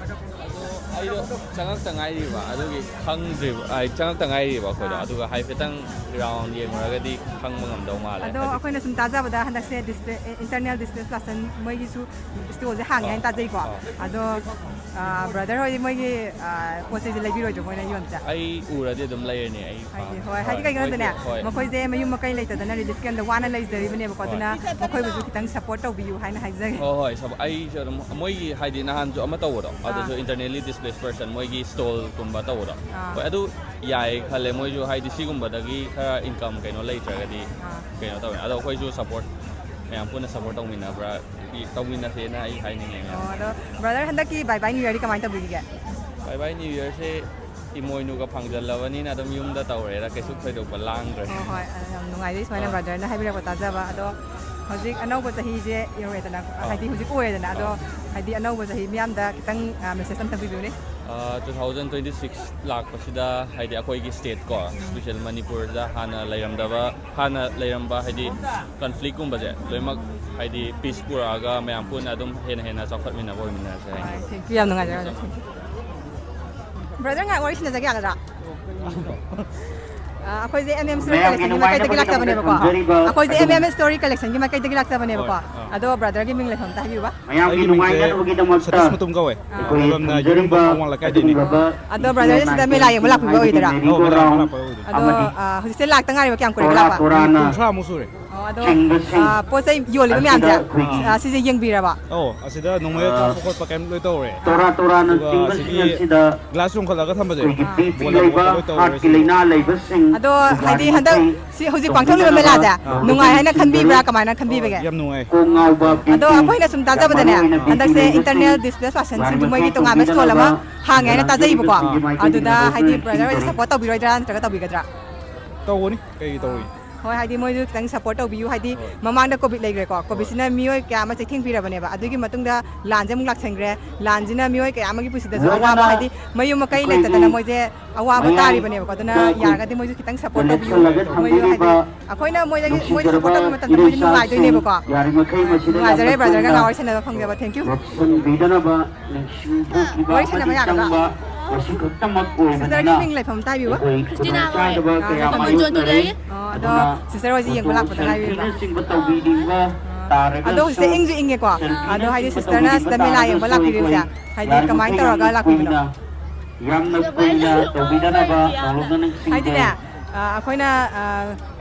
ꯑꯩꯗꯣ ꯆꯪꯉꯛꯇ ꯉꯥꯏꯔꯤꯕ, ꯑꯗꯨꯒꯤ ꯈꯪꯗ꯭ꯔꯤꯕ, ꯑꯩ ꯆꯪꯉꯛꯇ ꯉꯥꯏꯔꯤꯕ ꯑꯩꯈꯣꯏꯗꯣ꯫ ꯑꯥ꯫ ꯑꯗꯨꯒ ꯍꯥꯏꯐꯦꯠꯇꯪ ꯒ꯭ꯔꯥꯎꯟ ꯌꯦꯡꯉꯨꯔꯒꯗꯤ ꯈꯪꯕ ꯉꯝꯗꯧ ꯃꯥꯜꯂꯦ꯫ ꯑꯗꯣ ꯍꯥꯏꯗꯤ ꯑꯩꯈꯣꯏꯅ ꯁꯨꯝ ꯇꯥꯖꯕꯗ ꯍꯟꯗꯛꯁꯦ ꯗꯤꯁꯄ꯭ꯂꯦ ꯏꯟꯇꯔꯅꯦꯜ ꯗꯤꯁꯄ꯭ꯂꯦꯁ ꯄꯥꯔꯁꯟ ꯃꯣꯏꯒꯤꯁꯨ ꯁ꯭ꯇꯣꯜꯁꯦ ꯍꯥꯡꯉꯦ ꯍꯥꯏꯅ ꯑꯥ, ꯇꯥꯖꯩꯀꯣ꯫ ꯑꯥ꯫ ꯑꯗꯣ ꯕ꯭ꯔꯗꯔ ꯍꯣꯏꯗꯤ ꯃꯣꯏꯒꯤ ꯄꯣꯠ ꯆꯩꯁꯦ ꯂꯩꯕꯤꯔꯣꯏꯗ꯭ꯔꯣ ꯃꯣꯏꯅ ꯌꯣꯟꯕꯁꯦ? ꯑꯩ ꯎꯔꯗꯤ ꯑꯗꯨꯝ ꯂꯩꯔꯅꯤ ꯑꯩ꯫ ꯍꯥꯏꯗꯤ ꯄꯥꯝ- ꯍꯣꯏ ꯍꯥꯏꯗꯤ ꯀꯩꯒꯤꯅꯣꯗꯅꯦ ꯃꯣꯏꯁꯨ- ꯍꯣꯏ꯫ ꯃꯈꯣꯏꯁꯦ ꯃꯌꯨꯝ ꯃꯀꯩ ꯂꯩꯇꯗꯅ ꯔꯤꯂꯤꯐ ꯀꯦꯝꯗ ꯋꯥꯅ ꯂꯩꯖꯔꯤꯕꯅꯦꯕꯀꯣ꯫ ꯍꯣꯏ꯫ ꯑꯗꯨꯅ ꯃꯈꯣꯏꯕꯨꯁꯨ ꯈꯤꯇꯪ ꯁꯞꯄꯣꯔꯠ ꯇꯧꯕꯤꯌꯨ ꯍꯥꯏꯅ ꯍꯥꯏꯖꯒꯦ꯫ ꯍꯣꯏ ꯍꯣꯏ ꯁꯞ- ꯑꯩꯁꯨ ꯑꯗꯨꯝ ꯃꯣꯏꯒꯤ ꯍꯥꯏꯗꯤ ꯅꯍꯥꯟꯁꯨ ꯑꯃ ꯇꯧꯕꯗꯣ ꯑꯗꯨꯁꯨ internally displaced person ꯃꯣꯏꯒꯤ ꯁ꯭ꯇꯣꯜꯒꯨꯝꯕ ꯇꯧꯕꯗꯣ꯫ ꯑꯥ꯫ ꯍꯣꯏ, ꯑꯗꯨ ꯌꯥꯏ ꯈꯜꯂꯦ꯫ ꯃꯣꯏꯁꯨ ꯍꯥꯏꯗꯤ ꯁꯤꯒꯨꯝꯕꯗꯒꯤ ꯈꯔ ꯏꯟꯀꯝ ꯀꯩꯅꯣ ꯂꯩꯇ꯭ꯔꯒꯗꯤ ꯑꯥ꯫ ꯀꯩꯅꯣ ꯇꯧꯋꯦ꯫ ꯑꯗꯣ ꯑꯩꯈꯣꯏꯁꯨ ꯁꯞꯄꯣꯔꯠ ꯃꯌꯥꯝ ꯄꯨꯟꯅ ꯁꯞꯄꯣꯔꯠ ꯇꯧꯃꯤꯟꯅꯕ꯭ꯔꯥ, ꯇꯧꯃꯤꯟꯅꯁꯦꯅ ꯑꯩ ꯍꯥꯏꯅꯤꯡꯉꯦ꯫ ꯑꯣ, ꯑꯗꯣ ꯕ꯭ꯔꯗꯔ, ꯍꯟꯗꯛꯀꯤ ꯕꯥꯏ ꯕꯥꯏ ꯅ꯭ꯌꯨ ꯌꯔꯗꯤ ꯀꯃꯥꯏꯅ ꯇꯧꯕꯤꯔꯤꯒꯦ? ꯕꯥꯏ ꯕꯥꯏ ꯅ꯭ꯌꯨ ꯌꯔꯁꯦ ꯏꯃꯣꯏꯅꯨꯒ ꯐꯪꯖꯜꯂꯕꯅꯤꯅ ꯑꯗꯨꯝ ꯌꯨꯝꯗ ꯇꯧꯔꯦꯗ, ꯀꯩꯁꯨ ꯊꯣꯏꯗꯣꯛꯄ ꯂꯥꯡꯗ꯭ꯔꯦ꯫ ꯍꯣꯏ ꯍꯣꯏ, ꯑ, ꯌꯥꯝ ꯅꯨꯡꯉꯥꯏꯖꯩ ꯁꯨꯃꯥꯏꯅ ꯑꯥ꯫ ꯕ꯭ꯔꯗꯔꯅ ꯍꯥꯏꯕꯤꯔꯛꯄ ꯇꯥꯖꯕ꯫ ꯑꯗꯣ ꯍꯧꯖꯤꯛ ꯑꯅꯧꯕ ꯆꯍꯤꯁꯦ ꯌꯧꯔꯦꯗꯅ, ꯑꯥ꯫ ꯍꯥꯏꯗꯤ ꯍꯧꯖꯤꯛ ꯑꯣꯏꯔꯦꯗꯅ, ꯑꯗꯣ ꯑꯥ꯫ ꯍꯥꯏꯗꯤ ꯑꯅꯧꯕ ꯆꯍꯤ ꯃꯤꯌꯥꯝꯗ ꯈꯤꯇꯪ, ꯑ, ꯃꯦꯁꯦꯖ ꯑꯝꯇ ꯄꯤꯕꯤꯌꯨꯅꯦ꯫ ꯇꯨ ꯊꯥꯎꯖꯟ ꯇ꯭ꯋꯦꯟꯇꯤ ꯁꯤꯛꯁ ꯂꯥꯛꯄꯁꯤꯗ ꯍꯥꯏꯗꯤ ꯑꯩꯈꯣꯏꯒꯤ ꯁ꯭ꯇꯦꯠ ꯀꯣ, ꯏꯁꯄꯤꯁꯦꯜ ꯃꯅꯤꯄꯨꯔꯗ ꯍꯥꯟꯅ ꯂꯩꯔꯝꯗꯕ, ꯍꯥꯟꯅ ꯂꯩꯔꯝꯕ ꯍꯥꯏꯗꯤ ꯀꯟꯐ꯭ꯂꯤꯛꯀꯨꯝꯕꯁꯦ ꯂꯣꯏꯅꯃꯛ ꯍꯥꯏꯗꯤ ꯄꯤꯁ ꯄꯨꯔꯛꯑꯒ ꯃꯌꯥꯝ ꯄꯨꯟꯅ ꯑꯗꯨꯝ ꯍꯦꯟꯅ ꯍꯦꯟꯅ ꯆꯥꯎꯈꯠꯃꯤꯟꯅꯕ ꯑꯣꯏꯃꯤꯟꯅꯔꯁꯦ ꯍꯥꯏꯅ꯫ ꯍꯣꯏ, thank you, ꯌꯥꯝ ꯅꯨꯡꯉꯥꯏꯖꯔꯦ꯫ Thank you꯫ ꯕ꯭ꯔꯗꯔ, ꯉꯥꯏꯍꯥꯛ ꯋꯥꯔꯤ ꯁꯥꯟꯅꯖꯒꯦ ꯌꯥꯒꯗ꯭ꯔꯥ? ꯑ, ꯑꯩꯈꯣꯏꯁꯦ ꯑꯦꯝ ꯑꯦꯝ ꯁ꯭ꯇꯣꯔꯤ ꯀꯂꯦꯛꯁꯟꯒꯤ ꯃꯥꯏꯀꯩꯗꯒꯤ ꯂꯥꯛꯆꯕꯅꯦꯕꯀꯣ꯫ ꯑꯩꯈꯣꯏꯁꯦ ꯑꯦꯝ ꯑꯦꯝ ꯁ꯭ꯇꯣꯔꯤ ꯀꯂꯦꯛꯁꯟꯒꯤ ꯃꯥꯏꯀꯩꯗꯒꯤ ꯂꯥꯛꯆꯕꯅꯦꯕꯀꯣ꯫ ꯍꯣꯏ, ꯑꯥ꯫ ꯑꯗꯣ ꯕ꯭ꯔꯗꯔꯒꯤ ꯃꯤꯡ ꯂꯩꯐꯝ ꯑꯝꯇ ꯍꯥꯏꯕꯤꯌꯨꯕ꯫ ꯃꯌꯥꯝꯒꯤ ꯑꯩꯒꯤ ꯃꯤꯡꯁꯦ ꯅꯨꯡꯉꯥꯏꯅꯕꯒꯤꯗꯃꯛꯇ ꯁꯇꯤꯁ ꯃꯇꯨꯝ ꯀꯧꯋꯦ꯫ ꯑꯩꯈꯣꯏ ꯂꯩꯐꯝꯅ ꯊꯝꯖꯔꯤꯕ ꯌꯨꯝꯕꯝ ꯑꯋꯥꯡ ꯂꯩꯀꯥꯏꯗꯩꯅꯦ꯫ ꯑꯗꯨꯒꯨꯝꯂꯕ ꯑꯗꯣ ꯕ꯭ꯔꯗꯔꯁꯦ ꯁꯤꯗ ꯃꯦꯂꯥ ꯌꯦꯡꯕ ꯂꯥꯛꯄꯤꯕ ꯑꯣꯏꯗꯣꯏꯔꯥ? ꯑꯧ, ꯃꯦꯂꯥ ꯌꯦꯡꯕ ꯂꯥꯛꯄ ꯑꯣꯏꯗꯣꯏꯅꯦ꯫ ꯑꯗꯣ, ꯑꯃꯗꯤ ꯑ, ꯍꯧꯖꯤꯛꯁꯦ ꯂꯥꯛꯇ ꯉꯥꯏꯔꯤꯕ, ꯀꯌꯥꯝ ꯀꯨꯏꯔꯒꯦ ꯇꯣꯔꯥ ꯂꯥꯛꯄ? ꯇꯣꯔꯥꯅ ꯄꯨꯡ ꯀꯨꯟꯊ꯭ꯔꯥꯃꯨꯛ ꯁꯨꯔꯦ꯫ ꯑꯣ, ꯑꯗꯣ, ꯆꯤꯡꯕꯁꯤꯡ ꯑ, ꯄꯣꯠ ꯆꯩ ꯌꯣꯜꯂꯤꯕ ꯑꯁꯤꯗ ꯃꯌꯥꯝꯁꯦ, ꯑꯩꯈꯣꯏꯒꯤ ꯑ, ꯁꯤꯁꯦ ꯌꯦꯡꯕꯤꯔꯕ? ꯑꯧ, ꯑꯁꯤꯗ ꯅꯣꯡꯃꯩ ꯑꯥ, ꯀꯥꯞꯄ ꯈꯣꯠꯄ ꯀꯩꯝ ꯂꯣꯏ ꯇꯧꯔꯦ꯫ ꯇꯣꯔꯥ ꯇꯣꯔꯥꯅ ꯑꯗꯨꯒ ꯆꯤꯡꯕꯁꯤꯡ ꯑꯁꯤꯒꯤ ꯑꯁꯤꯗ ꯒ꯭ꯂꯥꯁ ꯌꯣꯟꯈꯠꯂꯒ ꯊꯝꯕꯁꯦ, ꯑꯩꯈꯣꯏꯒꯤ ꯑꯥ꯫ ꯕꯤ ꯄꯤ ꯕꯣꯜ ꯂꯩꯕ ꯂꯩꯕ, ꯈꯣꯠꯄ ꯂꯣꯏ ꯇꯧꯔꯦ ꯍꯥꯔꯠꯀꯤ ꯁꯤꯗ꯫ ꯂꯩꯅꯥ ꯂꯩꯕꯁꯤꯡ ꯑꯗꯣ ꯍꯥꯏꯗꯤ ꯌꯥꯔꯤꯃꯈꯩ ꯍꯟꯗꯛ ꯁꯤ ꯍꯧꯖꯤꯛ ꯄꯥꯡꯊꯣꯛꯂꯤꯕ ꯇꯧꯕꯤꯗꯅꯕ ꯃꯦꯂꯥꯁꯦ ꯇꯧꯒꯗꯕꯅꯤ ꯅꯨꯡꯉꯥꯏ ꯍꯥꯏꯅ ꯈꯟꯕꯤꯕ꯭ꯔꯥ, ꯈꯟꯖꯔꯤ꯫ ꯀꯃꯥꯏꯅ ꯈꯟꯕꯤꯕꯒꯦ? ꯍꯣꯏ, ꯌꯥꯝ ꯅꯨꯡꯉꯥꯏ꯫ ꯀꯣꯛ ꯉꯥꯎꯕ ꯕꯤ ꯄꯤ ꯑꯗꯣ ꯑꯩꯈꯣꯏꯅ ꯁꯨꯝ ꯇꯥꯖꯕꯗꯅꯦ, ꯌꯥꯝ ꯃꯔꯨ ꯑꯣꯏꯅ ꯍꯟꯗꯛꯁꯦ ꯆꯤꯡꯅꯕꯁꯤꯡ internal displaced person ꯁꯤꯡꯒꯤ ꯃꯣꯏꯒꯤ ꯇꯣꯉꯥꯟꯕ ꯁ꯭ꯇꯣꯜ ꯑꯃ ꯇꯧꯕꯤꯗꯅꯕ ꯍꯥꯡꯉꯦ ꯍꯥꯏꯅ ꯂꯅꯥꯏꯒꯤ ꯇꯥꯖꯩꯕꯀꯣ꯫ ꯑꯣꯏꯕꯁꯤꯡꯒꯤ ꯃꯥꯏꯀꯩꯗꯒꯤ ꯑꯗꯨꯗ ꯍꯥꯏꯗꯤ ꯃꯈꯣꯏꯅ ꯕ꯭ꯔꯗꯔ ꯍꯣꯏꯁꯦ ꯁꯤꯟꯗꯣꯔꯛꯏ꯫ ꯁꯞꯄꯣꯔꯠ ꯇꯧꯕꯤꯔꯣꯏꯗ꯭ꯔꯥ ꯅꯠꯇ꯭ꯔꯒ ꯇꯧꯕꯤꯒꯗ꯭ꯔꯥ? ꯇꯧꯒꯅꯤ, ꯀꯩꯒꯤ ꯇꯧꯔꯣꯏ? ꯍꯣꯏ, ꯍꯥꯏꯗꯤ ꯃꯣꯏꯁꯨ ꯈꯤꯇꯪ ꯁꯞꯄꯣꯔꯠ ꯇꯧꯕꯤꯌꯨ, ꯍꯥꯏꯗꯤ ꯍꯣꯏ꯫ ꯃꯃꯥꯡꯗ ꯀꯣꯚꯤꯗ ꯂꯩꯈ꯭ꯔꯦꯀꯣ, ꯍꯣꯏ꯫ ꯀꯣꯚꯤꯗꯁꯤꯅ ꯃꯤꯑꯣꯏ ꯀꯌꯥ ꯑꯃ ꯆꯩꯊꯦꯡ ꯄꯤꯔꯕꯅꯦꯕ, ꯑꯗꯨꯒꯤ ꯃꯇꯨꯡꯗ ꯂꯥꯟꯁꯦ ꯑꯃꯨꯛ ꯂꯥꯛꯁꯟꯈ꯭ꯔꯦ꯫ ꯂꯥꯟꯁꯤꯅ ꯃꯤꯑꯣꯏ ꯀꯌꯥ ꯑꯃꯒꯤ ꯄꯨꯟꯁꯤꯗꯁꯨ ꯂꯣꯏꯅꯅ ꯑꯋꯥꯕ, ꯍꯥꯏꯗꯤ ꯃꯌꯨꯝ ꯃꯀꯩ ꯑꯩꯈꯣꯏꯒꯤ ꯂꯩꯇꯗꯅ ꯃꯣꯏꯁꯦ ꯑꯋꯥꯕ ꯃꯌꯥꯏ ꯇꯥꯔꯤꯕꯅꯦꯕꯀꯣ꯫ ꯑꯗꯨꯅ ꯑꯩꯈꯣꯏꯒꯤ ꯌꯥꯔꯒꯗꯤ ꯃꯣꯏꯁꯨ ꯈꯤꯇꯪ ꯁꯞꯄꯣꯔꯠ ꯇꯧꯕꯤꯌꯨ꯫ ꯂꯦꯞꯁꯜꯂꯒ ꯃꯣꯏꯁꯨ ꯍꯥꯏꯗꯤ ꯊꯝꯕꯤꯔꯤꯕ ꯑꯩꯈꯣꯏꯅ ꯃꯣꯏꯗꯒꯤ, ꯃꯣꯏꯗ ꯅꯨꯡꯁꯤꯖꯔꯕ ꯁꯞꯄꯣꯔꯠ ꯇꯧꯕ ꯃꯇꯝꯗ ꯃꯣꯏꯁꯨ ꯏꯔꯩꯆꯥꯁꯤꯡ ꯅꯨꯡꯉꯥꯏꯗꯣꯏꯅꯦꯕꯀꯣ꯫ ꯌꯥꯔꯤꯃꯈꯩ ꯃꯁꯤꯗ ꯅꯨꯡꯉꯥꯏꯖꯔꯦ, ꯌꯥꯝꯅ ꯕ꯭ꯔꯗꯔꯒ ꯀꯨꯏꯅ ꯉꯥꯏꯍꯥꯛ ꯋꯥꯔꯤ ꯁꯥꯟꯅꯕ ꯐꯪꯖꯕ꯫ Thank you꯫ ꯂꯦꯞꯁꯤꯟꯕꯤꯗꯅꯕ ꯅꯤꯡꯁꯤꯡ ꯍꯨꯈꯤꯕ ꯋꯥꯔꯤ ꯁꯥꯟꯅꯕ ꯑꯃꯗꯤ ꯌꯥꯒꯗ꯭ꯔꯥ? ꯆꯪꯕ ꯃꯁꯤ ꯈꯛꯇꯃꯛ ꯁꯤꯁꯇꯔꯒꯤ ꯑꯣꯏꯕꯅꯤꯅ ꯃꯤꯡ ꯂꯩꯐꯝ ꯑꯝꯇ ꯍꯥꯏꯕꯤꯌꯨꯕ꯫ ꯑꯩꯈꯣꯏ ꯈ꯭ꯔꯤꯁꯇꯤꯅꯥ ꯀꯧꯋꯦ꯫ ꯈꯨꯗꯣꯡꯆꯥꯗꯕ ꯑꯥ, ꯀꯌꯥ ꯂꯩꯐꯝ ꯃꯥꯌꯣꯛꯅꯔꯦ꯫ ꯑꯣ, ꯑꯗꯣ ꯑꯗꯨꯅ ꯁꯤꯁꯇꯔ ꯍꯣꯏꯁꯦ ꯌꯦꯡꯕ ꯐꯣꯇꯣ ꯂꯥꯛꯄꯗ ꯉꯥꯏꯔꯤꯕ꯫ ꯁꯦꯜꯐꯤꯅꯆꯤꯡꯕ ꯇꯧꯕꯤꯅꯤꯡꯕ ꯑꯗꯣ ꯍꯧꯖꯤꯛꯁꯦ ꯏꯪꯁꯨ ꯏꯪꯉꯦꯀꯣ꯫ ꯑꯗꯣ ꯍꯥꯏꯗꯤ ꯁꯤꯁꯇꯔꯅ ꯁꯤꯗ ꯃꯦꯂꯥ ꯌꯦꯡꯕ ꯂꯥꯛꯄꯤꯔꯤꯕꯁꯦ ꯍꯥꯏꯗꯤ ꯀꯃꯥꯏꯅ ꯇꯧꯔꯒ ꯂꯥꯛꯄꯤꯕꯅꯣ? ꯌꯥꯝꯅ ꯀꯨꯏꯅ ꯇꯧꯕꯤꯗꯅꯕ ꯅꯧꯂꯨꯛꯅ ꯅꯤꯡꯁꯤꯡꯖꯩ꯫ ꯍꯥꯏꯗꯤꯅꯦ, ꯑ, ꯑꯩꯈꯣꯏꯅ, ꯑ,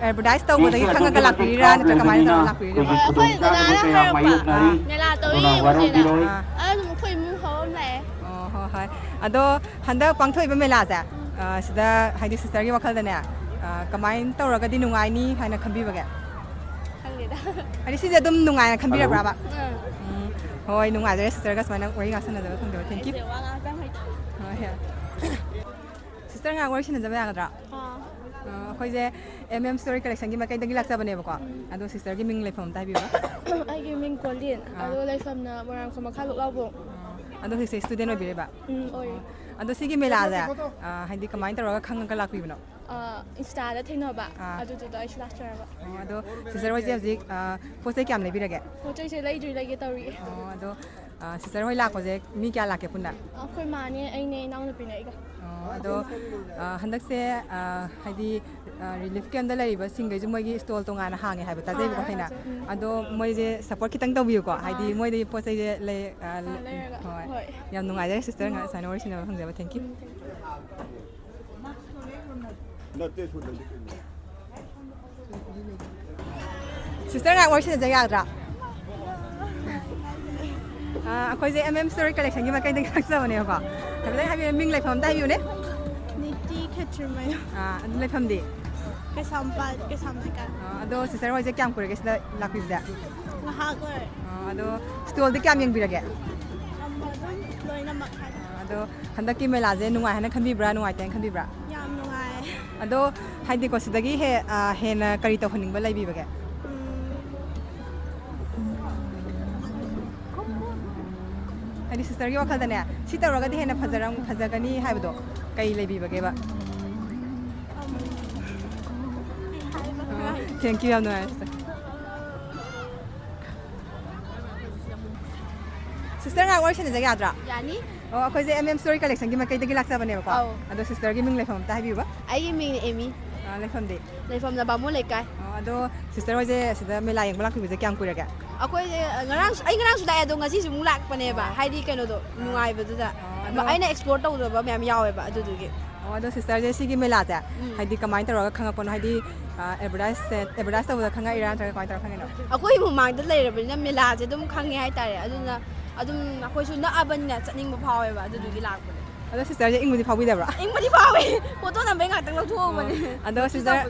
ꯑꯦꯗꯚꯔꯇꯥꯏꯁ ꯇꯧꯕꯗꯒꯤ ꯈꯪꯉꯒ ꯂꯥꯛꯄꯤꯔꯤꯔꯥ ꯅꯠꯇ꯭ꯔꯒ ꯀꯃꯥꯏꯅ ꯇꯧꯔꯒ ꯂꯥꯛꯄꯤꯔꯤꯅꯣ? ꯑꯩꯈꯣꯏꯒꯤ ꯈꯨꯗꯣꯡꯆꯥꯗꯕ ꯀꯌꯥ ꯃꯥꯌꯣꯛꯅꯔꯤ꯫ ꯃꯦꯂꯥ ꯇꯧꯋꯤ ꯑꯗꯨꯅ ꯌꯦꯡꯉꯨꯁꯦꯅ꯫ ꯋꯥꯔꯧꯕꯤꯔꯣꯏ꯫ ꯑꯗꯨꯝ ꯑꯩꯈꯣꯏ ꯏꯃꯨꯡ ꯍꯧꯔꯝ ꯂꯥꯛꯑꯦ꯫ ꯑꯣ, ꯍꯣꯏ, ꯍꯣꯏ꯫ ꯑꯗꯣ ꯍꯟꯗꯛ ꯄꯥꯡꯊꯣꯛꯏꯕ ꯃꯦꯂꯥꯁꯦ, ꯑ, ꯁꯤꯗ ꯍꯥꯏꯗꯤ ꯁꯤꯁꯇꯔꯒꯤ ꯋꯥꯈꯜꯗꯅꯦ, ꯑ, ꯀꯃꯥꯏꯅ ꯇꯧꯔꯒꯗꯤ ꯅꯨꯡꯉꯥꯏꯅꯤ ꯍꯥꯏꯅ ꯈꯟꯕꯤꯕꯒꯦ? ꯈꯪꯗꯦꯗ꯫ ꯍꯥꯏꯗꯤ ꯁꯤꯁꯦ ꯑꯗꯨꯝ ꯅꯨꯡꯉꯥꯏꯅ ꯈꯟꯕꯤꯔꯕ꯭ꯔꯕ? ꯎꯝ, ꯍꯣꯏ, ꯅꯨꯡꯉꯥꯏꯖꯔꯦ ꯁꯤꯁꯇꯔꯒ ꯁꯨꯃꯥꯏꯅ ꯋꯥꯔꯤ ꯉꯥꯛ ꯁꯥꯟꯅꯖꯕ ꯐꯪꯖꯕ꯫ Thank you. ꯁꯤꯁꯇꯔ ꯉꯥꯏꯍꯥꯛ ꯋꯥꯔꯤ ꯁꯥꯟꯅꯖꯕ ꯌꯥꯒꯗ꯭ꯔꯥ? ꯑꯥ, ꯑꯩꯈꯣꯏꯁꯦ M M Story Collectionꯒꯤ ꯃꯥꯏꯀꯩꯗꯒꯤ ꯂꯥꯛꯆꯕꯅꯦꯕꯀꯣ꯫ ꯑꯗꯣ ꯁꯤꯁꯇꯔꯒꯤ ꯃꯤꯡ ꯂꯩꯐꯝ ꯑꯝꯇ ꯍꯥꯏꯕꯤꯌꯨꯕ꯫ ꯑꯩꯒꯤ ꯃꯤꯡ ꯀꯣꯂꯤꯟ꯫ ꯑꯥ꯫ ꯑꯗꯣ ꯂꯩꯐꯝꯅ ꯃꯣꯏꯔꯥꯡꯈꯣꯝ ꯃꯈꯥ ꯂꯣꯛꯂꯥꯎꯕꯨꯡ꯫ ꯑꯥ, ꯑꯗꯣ ꯍꯧꯖꯤꯛꯁꯦ student ꯑꯣꯏꯕꯤꯔꯤꯕ? ꯎꯝ, ꯑꯣꯏꯌꯦ꯫ ꯑꯥ, ꯑꯗꯣ ꯁꯤꯒꯤ ꯃꯦꯂꯥꯁꯦ, ꯑꯥ, ꯍꯥꯏꯗꯤ ꯀꯃꯥꯏꯅ ꯇꯧꯔꯒ ꯈꯪꯉꯒ ꯂꯥꯛꯄꯤꯕꯅꯣ? ꯑꯥ, Instaꯗ ꯊꯦꯡꯅꯕ꯫ ꯑꯥ꯫ ꯑꯗꯨꯗꯨꯗ ꯑꯩꯁꯨ ꯂꯥꯛꯆꯔꯕ꯫ ꯑꯣ, ꯑꯗꯣ ꯁꯤꯁꯇꯔ ꯍꯣꯏꯁꯦ ꯍꯧꯖꯤꯛ, ꯑꯥ, ꯄꯣꯠ ꯆꯩ ꯀꯌꯥꯝ ꯂꯩꯕꯤꯔꯒꯦ? ꯄꯣꯠ ꯆꯩꯁꯦ ꯂꯩꯗ꯭ꯔꯤ, ꯂꯩꯒꯦ ꯇꯧꯔꯤ꯫ ꯑꯣ, ꯑꯗꯣ, ꯑꯥ, ꯁꯤꯁꯇꯔ ꯍꯣꯏ ꯂꯥꯛꯄꯁꯦ ꯃꯤ ꯀꯌꯥ ꯂꯥꯛꯀꯦ ꯄꯨꯟꯅ? ꯑꯩꯈꯣꯏ ꯃꯥꯅꯦ, ꯑꯩꯅꯦ, ꯏꯅꯥꯎꯅꯨꯄꯤꯅꯦ ꯑꯩꯒ꯫ ꯑꯣ, ꯑꯗꯣ, ꯑꯥ, ꯍꯟꯗꯛꯁꯦ, ꯑꯥ, ꯍꯥꯏꯗꯤ, ꯑꯥ, relief campꯇ ꯂꯩꯔꯤꯕꯁꯤꯡꯈꯩꯁꯨ ꯃꯣꯏꯒꯤ stall ꯇꯣꯉꯥꯟꯅ ꯍꯥꯡꯉꯦ ꯍꯥꯏꯕ ꯇꯥꯖꯩꯕꯀꯣ ꯑꯥ, ꯑꯩꯈꯣꯏꯅ꯫ ꯇꯥꯖꯩ, ꯎꯝ꯫ ꯑꯗꯣ ꯃꯣꯏꯁꯦ support ꯈꯤꯇꯪ ꯇꯧꯕꯤꯌꯨꯀꯣ, ꯍꯥꯏꯗꯤ ꯑꯥ꯫ ꯃꯣꯏꯗꯒꯤ ꯄꯣꯠ ꯆꯩꯁꯦ ꯂꯩ-, ꯑꯥ, ꯑꯥ, ꯂꯩꯔꯒ, ꯍꯣꯏ꯫ ꯍꯣꯏ꯫ ꯌꯥꯝ ꯅꯨꯡꯉꯥꯏꯖꯔꯦ ꯁꯤꯁꯇꯔ ꯉꯥꯏꯍꯥꯛ ꯁꯨꯃꯥꯏꯅ ꯋꯥꯔꯤ ꯁꯥꯟꯅꯕ ꯐꯪꯖꯕ꯫ Thank you꯫ Um, thank you꯫ Sister ꯉꯥꯏꯍꯥꯛ ꯋꯥꯔꯤ ꯁꯥꯟꯅꯖ ꯌꯥꯒꯗ꯭ꯔꯥ? ꯑꯥ, ꯑꯩꯈꯣꯏꯁꯦ M M Story Collectionꯒꯤ ꯃꯥꯏꯀꯩꯗꯒꯤ ꯂꯥꯛꯆꯕꯅꯦꯕꯀꯣ꯫ ꯍꯥꯏꯐꯦꯠꯇꯪ ꯍꯥꯏꯕꯤꯌꯨ, ꯃꯤꯡ ꯂꯩꯐꯝ ꯑꯝꯇ ꯍꯥꯏꯕꯤꯌꯨꯅꯦ꯫ ꯅꯤꯇꯤ ꯈꯦꯇ꯭ꯔꯤꯃꯌꯨꯝ꯫ ꯑꯥ, ꯑꯗꯨ ꯂꯩꯐꯝꯗꯤ? ꯀꯩꯁꯥꯝꯄꯥꯠ, ꯀꯩꯁꯥꯝ ꯂꯩꯀꯥꯏ꯫ ꯑꯥ, ꯑꯗꯣ ꯁꯤꯁꯇꯔ ꯍꯣꯏꯁꯦ ꯀꯌꯥꯝ ꯀꯨꯏꯔꯒꯦ ꯁꯤꯗ ꯂꯥꯛꯄꯤꯕꯁꯦ? ꯉꯥꯏꯍꯥꯛ ꯑꯣꯏꯔꯦ꯫ ꯑꯥ, ꯑꯗꯣ stallꯗꯤ ꯀꯌꯥꯝ ꯌꯦꯡꯕꯤꯔꯒꯦ? ꯑꯗꯨꯝ ꯂꯣꯏꯅꯃꯛ ꯍꯥꯏꯗꯤ꯫ ꯑꯥ, ꯑꯗꯣ ꯍꯟꯗꯛꯀꯤ ꯃꯦꯂꯥꯁꯦ ꯅꯨꯡꯉꯥꯏ ꯍꯥꯏꯅ ꯈꯟꯕꯤꯕ꯭ꯔꯥ, ꯅꯨꯡꯉꯥꯏꯇꯦ ꯍꯥꯏꯅ ꯈꯟꯕꯤꯕ꯭ꯔꯥ? ꯌꯥꯝ ꯅꯨꯡꯉꯥꯏ꯫ ꯑꯗꯣ ꯍꯥꯏꯗꯤꯀꯣ, ꯁꯤꯗꯒꯤ ꯍꯦ-, ꯑꯥ, ꯍꯦꯟꯅ ꯀꯔꯤ ꯇꯧꯍꯟꯅꯤꯡꯕ ꯂꯩꯕꯤꯕꯒꯦ? ꯎꯝ꯫ ꯍꯥꯏꯗꯤ ꯁꯤꯁꯇꯔꯒꯤ ꯋꯥꯈꯜꯗꯅꯦ, ꯁꯤ ꯇꯧꯔꯒꯗꯤ ꯍꯦꯟꯅ ꯐꯖꯔꯝ-, ꯐꯖꯒꯅꯤ ꯍꯥꯏꯕꯗꯣ ꯀꯩ ꯂꯩꯕꯤꯕꯒꯦꯕ? ꯎꯝ꯫ ꯑꯩ ꯍꯥꯏꯕ ꯑꯣ, ꯍꯩꯇꯦ꯫ Thank you, ꯌꯥꯝ ꯅꯨꯡꯉꯥꯏꯔꯦ ꯁꯤꯁꯇꯔ꯫ ꯁꯤꯁꯇꯔ ꯉꯥꯏꯍꯥꯛ ꯋꯥꯔꯤ ꯁꯥꯟꯅꯖꯒꯦ ꯌꯥꯗ꯭ꯔꯥ? ꯌꯥꯅꯤ꯫ ꯑꯣ, ꯑꯩꯈꯣꯏꯁꯦ M M Story Collectionꯒꯤ ꯃꯥꯏꯀꯩꯗꯒꯤ ꯂꯥꯛꯆꯕꯅꯦꯕꯀꯣ꯫ ꯑꯧ꯫ ꯑꯗꯣ ꯁꯤꯁꯇꯔꯒꯤ ꯃꯤꯡ ꯂꯩꯐꯝ ꯑꯝꯇ ꯍꯥꯏꯕꯤꯌꯨꯕ꯫ ꯑꯩꯒꯤ ꯃꯤꯡꯅ ꯑꯦꯃꯤ꯫ ꯑꯥ, ꯂꯩꯐꯝꯗꯤ? ꯂꯩꯐꯝꯅ ꯕꯥꯃꯣꯟ ꯂꯩꯀꯥꯏ꯫ ꯑꯣ, ꯑꯗꯣ ꯁꯤꯁꯇꯔ ꯍꯣꯏꯁꯦ ꯁꯤꯗ ꯃꯦꯂꯥ ꯌꯦꯡꯕ ꯂꯥꯛꯄꯤꯕꯁꯦ ꯀꯌꯥꯝ ꯀꯨꯏꯔꯒꯦ? ꯑꯩꯈꯣꯏꯁꯦ, ꯑ, ꯉꯔꯥꯡꯁꯨ, ꯑꯩ ꯉꯔꯥꯡꯁꯨ ꯂꯥꯛꯑꯦ, ꯑꯗꯣ ꯉꯁꯤꯁꯨ ꯑꯃꯨꯛ ꯂꯥꯛꯄꯅꯦꯕ꯫ ꯑꯥ꯫ ꯍꯥꯏꯗꯤ ꯀꯩꯅꯣꯗꯣ, ꯑꯥ, ꯑꯗꯣ ꯅꯨꯡꯉꯥꯏꯕꯗꯨꯗ꯫ ꯑꯥ, ꯑꯗꯣ ꯑꯩꯅ explore ꯇꯧꯗꯕ ꯃꯌꯥꯝ ꯌꯥꯎꯋꯦꯕ ꯑꯗꯨꯗꯨꯒꯤ꯫ ꯑꯣ, ꯑꯗꯣ ꯁꯤꯁꯇꯔꯁꯦ ꯁꯤꯒꯤ ꯃꯦꯂꯥꯁꯦ, ꯎꯝ꯫ ꯍꯥꯏꯗꯤ ꯀꯃꯥꯏꯅ ꯇꯧꯔꯒ ꯈꯪꯉꯛꯄꯅꯣ? ꯍꯥꯏꯗꯤ, ꯑ, advertise-ꯁꯦ, advertise ꯇꯧꯕꯗ ꯈꯪꯉꯛꯏꯔꯥ ꯅꯠꯇ꯭ꯔꯒ ꯀꯃꯥꯏꯅ ꯇꯧꯔꯒ ꯈꯪꯉꯤꯅꯣ? ꯑꯩꯈꯣꯏ ꯃꯃꯥꯡꯗ ꯂꯩꯔꯕꯅꯤꯅ ꯃꯦꯂꯥꯁꯦ ꯑꯗꯨꯝ ꯈꯪꯉꯦ ꯍꯥꯏꯇꯥꯔꯦ꯫ ꯑꯗꯨꯅ ꯑꯗꯨꯝ ꯑꯩꯈꯣꯏꯁꯨ ꯅꯛꯑꯕꯅꯤꯅ ꯆꯠꯅꯤꯡꯕ ꯐꯥꯎꯋꯦꯕ, ꯑꯗꯨꯗꯨꯒꯤ ꯂꯥꯛꯄꯅꯦ꯫ ꯑꯗꯣ ꯁꯤꯁꯇꯔꯁꯦ ꯏꯪꯕꯗꯤ ꯐꯥꯎꯕꯤꯗꯕ꯭ꯔꯥ? ꯏꯪꯕꯗꯤ ꯐꯥꯎꯋꯦ꯫ ꯐꯣꯇꯣ ꯅꯝꯕꯩ ꯉꯥꯛꯇꯪ ꯂꯧꯊꯣꯛꯍꯧꯕꯅꯦ꯫ ꯑꯗꯣ ꯁꯤꯁꯇꯔ,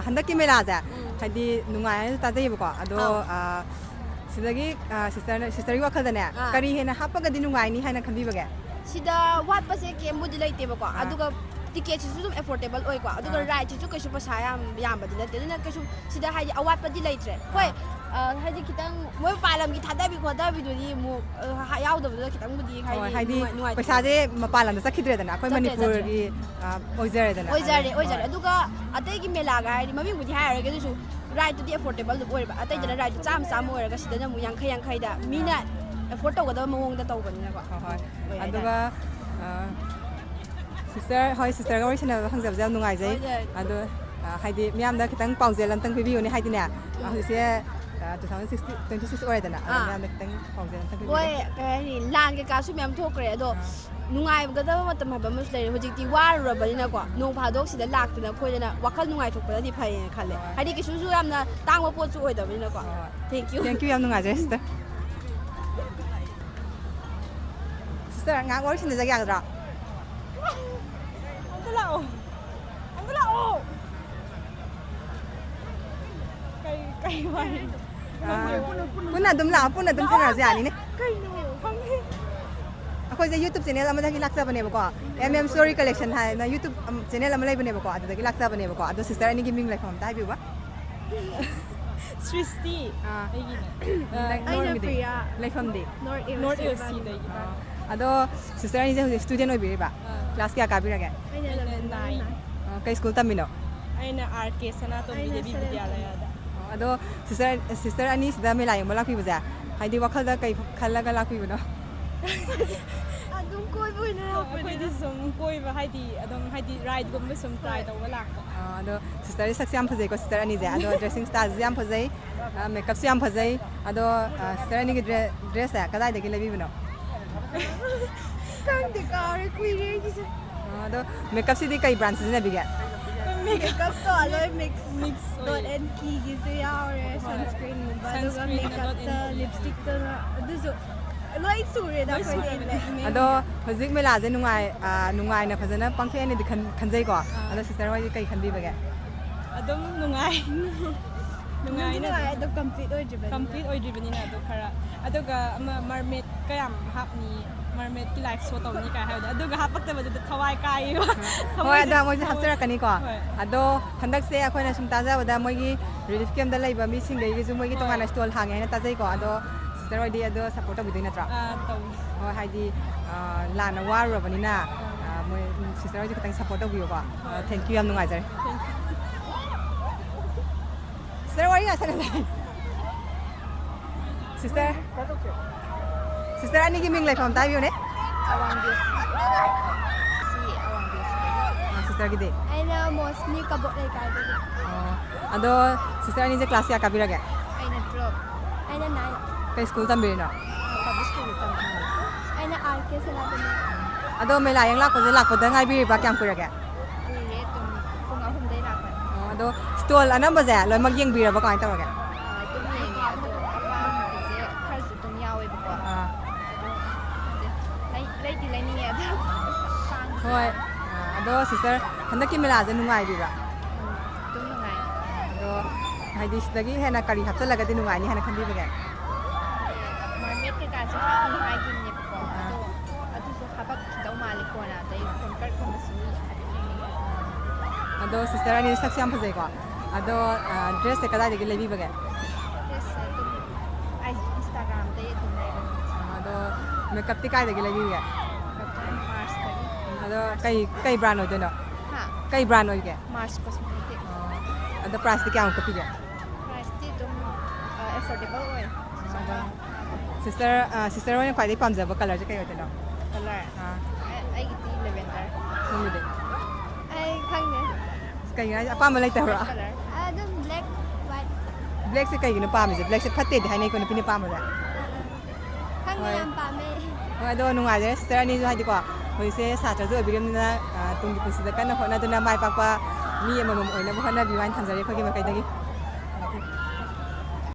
ꯍꯟꯗꯛꯀꯤ ꯃꯦꯂꯥꯁꯦ ꯍꯥꯏꯗꯤ ꯅꯨꯡꯉꯥꯏ ꯍꯥꯏꯅꯁꯨ ꯇꯥꯖꯩꯌꯦꯕꯀꯣ꯫ ꯑꯗꯣ ꯁꯤꯗꯒꯤ ꯁꯤꯁꯇꯔꯅ, ꯁꯤꯁꯇꯔꯒꯤ ꯋꯥꯈꯜꯗꯅꯦ ꯀꯔꯤ ꯍꯦꯟꯅ ꯍꯥꯞꯄꯒꯗꯤ ꯅꯨꯡꯉꯥꯏꯅꯤ ꯍꯥꯏꯅ ꯈꯟꯕꯤꯕꯒꯦ? ꯁꯤꯗ ꯋꯥꯠꯄꯁꯦ ꯀꯩꯝꯕꯨꯗꯤ ꯂꯩꯇꯦꯕꯀꯣ꯫ ꯑꯗꯨꯒ ꯇꯤꯀꯦꯠꯁꯤꯁꯨ ꯑꯗꯨꯝ affordable ꯑꯣꯏꯀꯣ꯫ ꯑꯗꯨꯒ rideꯁꯤꯁꯨ ꯀꯩꯁꯨ ꯄꯩꯁꯥ ꯌꯥꯝ ꯌꯥꯝꯕꯗꯤ ꯅꯠꯇꯦ꯫ ꯑꯗꯨꯅ ꯀꯩꯁꯨ ꯁꯤꯗ ꯍꯥꯏꯗꯤ ꯑꯋꯥꯠꯄꯗꯤ ꯂꯩꯇ꯭ꯔꯦ꯫ ꯍꯣꯏ, ꯍꯥꯏꯗꯤ ꯈꯤꯇꯪ ꯃꯣꯏ ꯃꯄꯥꯟ ꯂꯝꯒꯤ ꯊꯥꯗꯕꯤ ꯈꯣꯠꯊꯕꯤꯗꯨꯗꯤ ꯑꯃꯨꯛ ꯌꯥꯎꯗꯕꯗꯨꯗ ꯈꯤꯇꯪꯕꯨꯗꯤ ꯍꯥꯏꯗꯤ ꯍꯥꯏꯗꯤ ꯅꯨꯡꯉꯥꯏ-, ꯅꯨꯡꯉꯥꯏꯇꯦ꯫ ꯄꯩꯁꯥꯁꯦ ꯃꯄꯥꯟ ꯂꯝꯗ ꯆꯠꯈꯤꯗ꯭ꯔꯦꯗꯅ, ꯑꯩꯈꯣꯏ ꯆꯠꯇ꯭ꯔꯦ, ꯆꯠꯇ꯭ꯔꯦ꯫ ꯃꯅꯤꯄꯨꯔꯒꯤ ꯑꯣꯏꯖꯔꯦꯗꯅ꯫ ꯑꯣꯏꯖꯔꯦ, ꯑꯣꯏꯖꯔꯦ꯫ ꯑꯗꯨꯒ ꯑꯇꯩꯒꯤ ꯃꯦꯂꯥꯒ ꯍꯥꯏꯔꯗꯤ ꯃꯃꯤꯡꯕꯨꯗꯤ ꯍꯥꯏꯔꯔꯣꯏꯒꯦ, ꯑꯗꯨꯁꯨ rideꯇꯨꯗꯤ affordable ꯑꯗꯨꯝ ꯑꯣꯏꯕ꯫ ꯑꯇꯩꯗꯅ rideꯇꯨ ꯆꯥꯝꯃ ꯆꯥꯝꯃ ꯑꯣꯏꯔꯒ ꯁꯤꯗꯅ ꯑꯃꯨꯛ ꯌꯥꯡꯈꯩ ꯌꯥꯡꯈꯩꯗ ꯃꯤꯅ afford ꯇꯧꯒꯗꯕ ꯃꯑꯣꯡꯗ ꯇꯧꯕꯅꯤꯅꯀꯣ꯫ ꯍꯣꯏ, ꯍꯣꯏ꯫ ꯑꯗꯨꯒ ꯁꯤꯁꯇꯔ, ꯍꯣꯏ, ꯁꯤꯁꯇꯔꯒ ꯋꯥꯔꯤ ꯁꯥꯟꯅꯕ ꯐꯪꯖꯕꯁꯦ ꯌꯥꯝ ꯅꯨꯡꯉꯥꯏꯖꯩ꯫ ꯑꯗꯣ ꯍꯥꯏꯗꯤ ꯃꯤꯌꯥꯝꯗ ꯈꯤꯇꯪ ꯄꯥꯎꯖꯦꯜ ꯑꯝꯇꯪ ꯄꯤꯕꯤꯌꯨꯅꯦ꯫ ꯍꯥꯏꯗꯤꯅꯦ, ꯍꯧꯖꯤꯛꯁꯦ two thousand sixty, twenty six ꯑꯣꯏꯔꯦꯗꯅ, ꯑꯗꯣ ꯃꯤꯌꯥꯝꯗ ꯈꯤꯇꯪ ꯄꯥꯎꯖꯦꯜ ꯑꯝꯇꯪ ꯄꯤꯕꯤꯌꯨ꯫ ꯍꯣꯏ, ꯀꯩ ꯍꯥꯏꯅꯤ, ꯂꯥꯟ ꯀꯩꯀꯥꯁꯨ ꯃꯌꯥꯝ ꯊꯣꯛꯈ꯭ꯔꯦ꯫ ꯑꯗꯣ ꯅꯨꯡꯉꯥꯏꯒꯗꯕ ꯃꯇꯝ ꯍꯥꯏꯕ ꯑꯃꯁꯨ ꯂꯩꯔꯦ꯫ ꯍꯧꯖꯤꯛꯇꯤ ꯋꯥꯔꯨꯔꯕꯅꯤꯅꯀꯣ, ꯅꯣꯡ ꯐꯥꯗꯣꯛ ꯁꯤꯗ ꯂꯥꯛꯇꯅ ꯈꯣꯏꯗꯅ ꯋꯥꯈꯜ ꯅꯨꯡꯉꯥꯏꯊꯣꯛꯄꯅꯗꯤ ꯐꯩꯌꯦꯅ ꯈꯜꯂꯦ꯫ ꯍꯣꯏ꯫ ꯍꯥꯏꯗꯤ ꯀꯩꯁꯨꯁꯨ ꯌꯥꯝꯅ ꯇꯥꯡꯕ ꯄꯣꯠꯁꯨ ꯑꯣꯏꯗꯕꯅꯤꯅꯀꯣ꯫ ꯍꯣꯏ꯫ Thank you꯫ Thank you, ꯌꯥꯝ ꯅꯨꯡꯉꯥꯏꯖꯔꯦ ꯁꯤꯁꯇꯔ꯫ ꯁꯤꯁꯇꯔ, ꯉꯥꯏꯍꯥꯛ ꯋꯥꯔꯤ ꯁꯥꯟꯅꯖꯒꯦ ꯌꯥꯒꯗ꯭ꯔꯥ? ꯑꯝꯇ ꯂꯥꯛꯑꯣ꯫ ꯑꯝꯇ ꯂꯥꯛꯑꯣ꯫ ꯀꯩ, ꯀꯩ ꯋꯥꯔꯤꯅꯣ? ꯑꯥ, ꯄꯨꯟꯅ ꯑꯗꯨꯝ ꯂꯥꯛꯑꯣ, ꯄꯨꯟꯅ ꯑꯗꯨꯝ ꯁꯥꯟꯅꯔꯁꯨ ꯌꯥꯅꯤꯅꯦ꯫ ꯀꯩꯅꯣ? ꯈꯪꯗꯦ꯫ ꯑꯩꯈꯣꯏꯁꯦ YouTube channel ꯑꯃꯗꯒꯤ ꯂꯥꯛꯆꯕꯅꯦꯕꯀꯣ, M M Story Collection ꯍꯥꯏꯅ YouTube, ꯑꯝ, channel ꯑꯃ ꯂꯩꯕꯅꯦꯕꯀꯣ, ꯑꯗꯨꯗꯒꯤ ꯂꯥꯛꯆꯕꯅꯦꯕꯀꯣ꯫ ꯑꯗꯣ ꯁꯤꯁꯇꯔ ꯑꯅꯤꯒꯤ ꯃꯤꯡ ꯂꯩꯐꯝ ꯑꯝꯇ ꯍꯥꯏꯕꯤꯌꯨꯕ꯫ ꯁ꯭ꯔꯤꯁꯇꯤ꯫ ꯑꯥ꯫ ꯑꯩꯒꯤꯅꯦ꯫ ꯅꯪ-, ꯑꯩꯅ ꯅꯣꯔꯃꯤꯗꯤ? ꯄ꯭ꯔꯤꯌꯥ꯫ ꯂꯩꯐꯝꯗꯤ? North East ꯅꯣꯔꯠ ꯏꯁ ꯁꯤꯗꯒꯤ꯫ ꯑꯥ, ꯑꯗꯣ ꯁꯤꯁꯇꯔ ꯑꯅꯤꯁꯦ ꯍꯧꯖꯤꯛ student ꯑꯣꯏꯕꯤꯔꯤꯕ? ꯑꯥ꯫ Class ꯀꯌꯥ ꯀꯥꯕꯤꯔꯒꯦ? ꯑꯩꯅ ꯑꯩꯅ eleven꯫ Nine꯫ ꯑꯥ, ꯀꯩ school ꯇꯝꯃꯤꯅꯣ? ꯑꯩꯅ R K ꯁꯅꯥꯇꯣꯝꯕꯤ ꯑꯩꯅ ꯗꯦꯕꯤ ꯁꯦꯂꯦꯟ ꯕꯤꯗ꯭ꯌꯥꯂꯌꯥꯗ꯫ ꯑꯣ, ꯑꯗꯣ ꯁꯤꯁꯇꯔ, ꯁꯤꯁꯇꯔ ꯑꯅꯤ ꯁꯤꯗ ꯃꯦꯂꯥ ꯌꯦꯡꯕ ꯂꯥꯛꯄꯤꯕꯁꯦ, ꯍꯥꯏꯗꯤ ꯋꯥꯈꯜꯗ ꯀꯩ ꯈꯜꯂꯒ ꯂꯥꯛꯄꯤꯕꯅꯣ? ꯑꯗꯨꯝ ꯀꯣꯏꯕ ꯑꯣꯏꯅ ꯂꯥꯛꯄꯅꯤꯗ꯫ ꯑꯩꯈꯣꯏꯗꯤ ꯁꯨꯝ ꯀꯣꯏꯕ, ꯍꯥꯏꯗꯤ ꯑꯗꯨꯝ, ꯍꯥꯏꯗꯤ rideꯒꯨꯝꯕ ꯁꯨꯝ try ꯍꯣꯏ꯫ ꯇꯧꯕ ꯂꯥꯛꯄ꯫ ꯑꯥ, ꯑꯗꯣ ꯁꯤꯁꯇꯔꯗꯤ ꯁꯛꯁꯨ ꯌꯥꯝ ꯐꯖꯩꯀꯣ, ꯁꯤꯁꯇꯔ ꯑꯅꯤꯁꯦ꯫ ꯑꯗꯣ dressing styleꯁꯨ ꯌꯥꯝ ꯐꯖꯩ, ꯑꯥ, makeupꯁꯨ ꯌꯥꯝ ꯐꯖꯩ꯫ ꯑꯗꯣ, ꯑꯥ, ꯁꯤꯁꯇꯔ ꯑꯅꯤꯒꯤ ꯗ꯭ꯔꯦ-, dressꯁꯦ ꯀꯗꯥꯏꯗꯒꯤ ꯂꯩꯕꯤꯕꯅꯣ? ꯈꯪꯗꯦ, ꯀꯥꯎꯔꯦ, ꯀꯨꯏꯔꯦ ꯑꯩꯒꯤꯁꯦ꯫ ꯑꯥ, ꯑꯗꯣ makeupꯁꯤꯗꯤ ꯀꯩ brand ꯁꯤꯖꯤꯟꯅꯕꯤꯒꯦ? Makeupꯇꯣ ꯑꯂꯣꯏ mix꯫ Mix ꯑꯣꯏ꯫ Dot and Keyꯒꯤꯁꯨ ꯌꯥꯎꯔꯦ, ꯍꯣꯏ꯫ Sunscreenꯒꯨꯝꯕ, ꯑꯗꯨꯒ sunscreenꯅ Dot and makeupꯇ Key꯫ Lipstickꯇꯅ ꯑꯗꯨꯁꯨ ꯂꯣꯏ ꯁꯨꯔꯦꯗ ꯑꯩꯈꯣꯏꯗꯤ꯫ ꯑꯗꯣ ꯍꯧꯖꯤꯛ ꯃꯦꯂꯥꯁꯦ ꯅꯨꯡꯉꯥꯏ, ꯑ, ꯅꯨꯡꯉꯥꯏꯅ ꯐꯖꯅ ꯄꯥꯡꯊꯣꯛꯑꯦꯅꯗꯤ ꯈꯟ-, ꯈꯟꯖꯩꯀꯣ꯫ ꯑꯗꯣ sister ꯍꯣꯏꯗꯤ ꯀꯩ ꯈꯟꯕꯤꯕꯒꯦ? ꯑꯗꯨꯝ ꯅꯨꯡꯉꯥꯏ꯫ ꯅꯨꯡꯉꯥꯏ, ꯑꯗꯣ complete ꯑꯣꯏꯗ꯭ꯔꯤꯕꯅꯤꯅ꯫ Complete ꯑꯣꯏꯗ꯭ꯔꯤꯕꯅꯤꯅ ꯑꯗꯣ ꯈꯔ꯫ ꯑꯗꯨꯒ ꯑꯃ mermaid ꯀ ꯌꯥꯝ ꯍꯥꯞꯅꯤ, mermaid ꯀꯤ live show ꯇꯧꯅꯤ ꯀꯥꯏ ꯍꯥꯏꯕꯗꯣ, ꯑꯗꯨꯒ ꯍꯥꯄꯛꯇꯕꯗꯨꯗ ꯊꯋꯥꯏ ꯀꯥꯏꯌꯦꯕ꯫ ꯍꯣꯏ, ꯑꯗꯣ ꯃꯣꯏꯁꯨ ꯍꯥꯞꯆꯔꯛꯀꯅꯤꯀꯣ꯫ ꯍꯣꯏ꯫ ꯑꯗꯣ ꯍꯟꯗꯛꯁꯦ ꯑꯩꯈꯣꯏꯅ ꯁꯨꯝ ꯇꯥꯖꯕꯗ ꯃꯣꯏꯒꯤ relief camp ꯇ ꯂꯩꯕ ꯃꯤꯁꯤꯡꯗꯒꯤꯁꯨ ꯃꯣꯏꯒꯤ ꯍꯣꯏ꯫ ꯇꯣꯉꯥꯟꯅ stall ꯍꯥꯡꯉꯦ ꯍꯥꯏꯅ ꯇꯥꯖꯩꯀꯣ꯫ ꯑꯗꯣ sister ꯍꯣꯏꯗꯤ ꯑꯗꯣ support ꯇꯧꯕꯤꯗꯣꯏ ꯅꯠꯇ꯭ꯔꯣ? ꯑꯥ, ꯇꯧꯏ꯫ ꯍꯣꯏ, ꯍꯥꯏꯗꯤ, ꯑꯥ, ꯂꯥꯟꯅ ꯋꯥꯔꯨꯔꯕꯅꯤꯅ, ꯑꯥ, ꯃꯣꯏ, ꯎꯝ, sister ꯍꯣꯏꯁꯦ ꯈꯤꯇꯪ support ꯇꯧꯕꯤꯌꯨꯀꯣ꯫ ꯑꯥ, thank you, ꯌꯥꯝ ꯅꯨꯡꯉꯥꯏꯖꯔꯦ꯫ Thank you꯫ Sister ꯋꯥꯔꯤ ꯉꯥꯛ ꯁꯥꯟꯅꯁꯦ꯫ Sister, sister ꯑꯅꯤꯒꯤ ꯃꯤꯡ ꯂꯩꯐꯝ ꯑꯝꯇ ꯍꯥꯏꯕꯤꯌꯨꯅꯦ꯫ ꯑꯋꯥꯡ ꯕꯦꯁ꯫ ꯁꯤ ꯑꯋꯥꯡ ꯕꯦꯁ꯫ ꯑꯥ, sister ꯒꯤꯗꯤ? ꯑꯩꯅ ꯃꯣꯁꯃꯤ ꯀꯕꯣꯛ ꯂꯩꯀꯥꯏꯗꯒꯤ꯫ ꯑꯣ, ꯑꯗꯣ sister ꯑꯅꯤꯁꯦ class ꯀꯌꯥ ꯀꯥꯕꯤꯔꯒꯦ? ꯑꯩꯅ twelve꯫ ꯑꯩꯅ nine꯫ ꯀꯩ school ꯇꯝꯕꯤꯔꯤꯅꯣ? Public school ꯇꯝꯕꯅꯤ꯫ ꯑꯩꯅ R K ꯁꯅꯥꯇꯣꯝꯕꯤ꯫ ꯑꯗꯣ ꯃꯦꯂꯥ ꯌꯦꯡ ꯂꯥꯛꯄꯁꯦ ꯂꯥꯛꯄꯗ ꯉꯥꯏꯕꯤꯔꯤꯕ ꯀꯌꯥꯝ ꯀꯨꯏꯔꯒꯦ? ꯀꯨꯏꯔꯦ, ꯑꯗꯨꯝ ꯄꯨꯡ ꯑꯍꯨꯝꯗꯩ ꯂꯥꯛꯄꯅꯤ꯫ ꯑꯣ, ꯑꯗꯣ stall ꯑꯅꯝꯕꯁꯦ ꯂꯣꯏꯅꯃꯛ ꯌꯦꯡꯕꯤꯔꯕ ꯀꯃꯥꯏꯅ ꯇꯧꯔꯒꯦ? ꯑꯥ, ꯑꯗꯨꯝ ꯌꯦꯡꯉꯦ, ꯑꯗꯣ ꯑꯄꯥꯝꯕꯁꯦ ꯈꯔꯁꯨ ꯑꯗꯨꯝ ꯌꯥꯎꯋꯦꯕꯀꯣ꯫ ꯑꯥ꯫ ꯑꯗꯣ ꯈꯪꯗꯦ, ꯂꯩ-, ꯂꯩꯗꯤ ꯂꯩꯅꯤꯡꯉꯦ, ꯑꯗꯣ ꯄꯩꯁꯥ ꯇꯥꯡꯕꯁꯨ ꯍꯣꯏ꯫ ꯌꯥꯎꯋꯦ꯫ ꯑꯥ, ꯑꯗꯣ sister, ꯍꯟꯗꯛꯀꯤ ꯃꯦꯂꯥꯁꯦ ꯅꯨꯡꯉꯥꯏꯕꯤꯕ꯭ꯔꯥ? ꯎꯝ, ꯑꯗꯨꯝ ꯅꯨꯡꯉꯥꯏ꯫ ꯑꯗꯣ ꯍꯥꯏꯗꯤ ꯁꯤꯗꯒꯤ ꯍꯦꯟꯅ ꯀꯔꯤ ꯍꯥꯞꯆꯜꯂꯒꯗꯤ ꯅꯨꯡꯉꯥꯏꯅꯤ ꯍꯥꯏꯅ ꯈꯟꯕꯤꯕꯒꯦ? Mermaid ꯀꯩꯀꯥꯁꯨ ꯍꯥꯞꯅꯤ ꯍꯥꯏꯈꯤꯕꯅꯦꯕꯀꯣ, ꯑꯥ꯫ ꯑꯗꯣ ꯑꯗꯨꯁꯨ ꯍꯥꯞꯄꯛꯈꯤꯗꯧ ꯃꯥꯜꯂꯦ ꯀꯣꯟꯅ, ꯑꯗꯩ ꯀꯣꯟꯀꯔꯠꯀꯨꯝꯕꯁꯨ ꯍꯥꯏꯐꯦꯠ ꯌꯦꯡꯅꯤꯡꯉꯦ꯫ ꯑꯗꯣ sister ꯑꯅꯤꯁꯦ ꯁꯛꯁꯨ ꯌꯥꯝ ꯐꯖꯩꯀꯣ꯫ ꯑꯗꯣ, ꯑꯥ, dress ꯁꯦ ꯀꯗꯥꯏꯗꯒꯤ ꯂꯩꯕꯤꯕꯒꯦ? Dress ꯁꯦ ꯑꯗꯨꯝ ꯑꯩ Instagram ꯗꯩ ꯑꯗꯨꯝ ꯂꯩꯕꯅꯦ꯫ ꯑꯗꯣ makeup ꯇꯤ ꯀꯥꯏꯗꯒꯤ ꯂꯩꯕꯤꯒꯦ? Makeup ꯇꯤ Mars ꯇꯒꯤ꯫ ꯑꯗꯣ ꯀꯩ, ꯀꯩ brand ꯑꯣꯏꯗꯣꯏꯅꯣ? ꯍꯥ? ꯀꯩ brand ꯑꯣꯏꯒꯦ? Mars Cosmetic꯫ ꯑꯣ, ꯑꯗꯣ price ꯇꯤ ꯀꯌꯥꯃꯨꯛꯀ ꯄꯤꯒꯦ? Price ꯇꯤ ꯑꯗꯨꯝ, ꯑ, affordable ꯑꯣꯏ꯫ ꯑꯗꯣ sister, ꯑ, sister ꯍꯣꯏꯅ ꯈ꯭ꯋꯥꯏꯗꯒꯤ ꯄꯥꯝꯖꯕ colour ꯁꯦ ꯀꯩ ꯑꯣꯏꯗꯣꯏꯅꯣ? Colour? ꯑꯥ꯫ ꯑꯩ, ꯑꯩꯒꯤꯗꯤ lavender꯫ ꯁꯣꯝꯒꯤꯗꯤ? ꯑꯩ ꯈꯪꯗꯦ꯫ ꯑꯁ, ꯀꯩꯒꯤꯅꯣ ꯍꯥꯏꯁꯦ? ꯑꯄꯥꯝꯕ ꯂꯩꯇꯕ꯭ꯔꯣ? Red colour꯫ ꯑꯗꯨꯝ black, white꯫ Black ꯁꯦ ꯀꯩꯒꯤꯅꯣ ꯄꯥꯝꯃꯤꯁꯦ? Black ꯁꯦ ꯐꯠꯇꯦꯗꯤ ꯍꯥꯏꯅꯩꯀꯣ ꯅꯨꯄꯤꯅ ꯄꯥꯝꯕꯗ꯫ ꯈꯪꯗꯦ, ꯍꯣꯏ꯫ ꯌꯥꯝ ꯄꯥꯝꯃꯦ꯫ ꯍꯣꯏ, ꯑꯗꯣ ꯅꯨꯡꯉꯥꯏꯖꯔꯦ sister ꯑꯅꯤꯁꯨ, ꯍꯥꯏꯗꯤꯀꯣ, ꯍꯧꯖꯤꯛꯁꯦ ꯁꯥꯇ꯭ꯔꯁꯨ ꯑꯣꯏꯕꯤꯔꯕꯅꯤꯅ, ꯑ, ꯇꯨꯡꯒꯤ ꯄꯨꯟꯁꯤꯗ ꯀꯟꯅ ꯍꯣꯠꯅꯗꯨꯅ ꯃꯥꯏ ꯄꯥꯛꯄ ꯃꯤ ꯑꯃꯃꯝ ꯑꯣꯏꯅꯕ ꯍꯣꯠꯅꯕꯤꯌꯨ ꯍꯥꯏꯅ ꯊꯝꯖꯔꯤ ꯑꯩꯈꯣꯏꯒꯤ ꯃꯥꯏꯀꯩꯗꯒꯤ꯫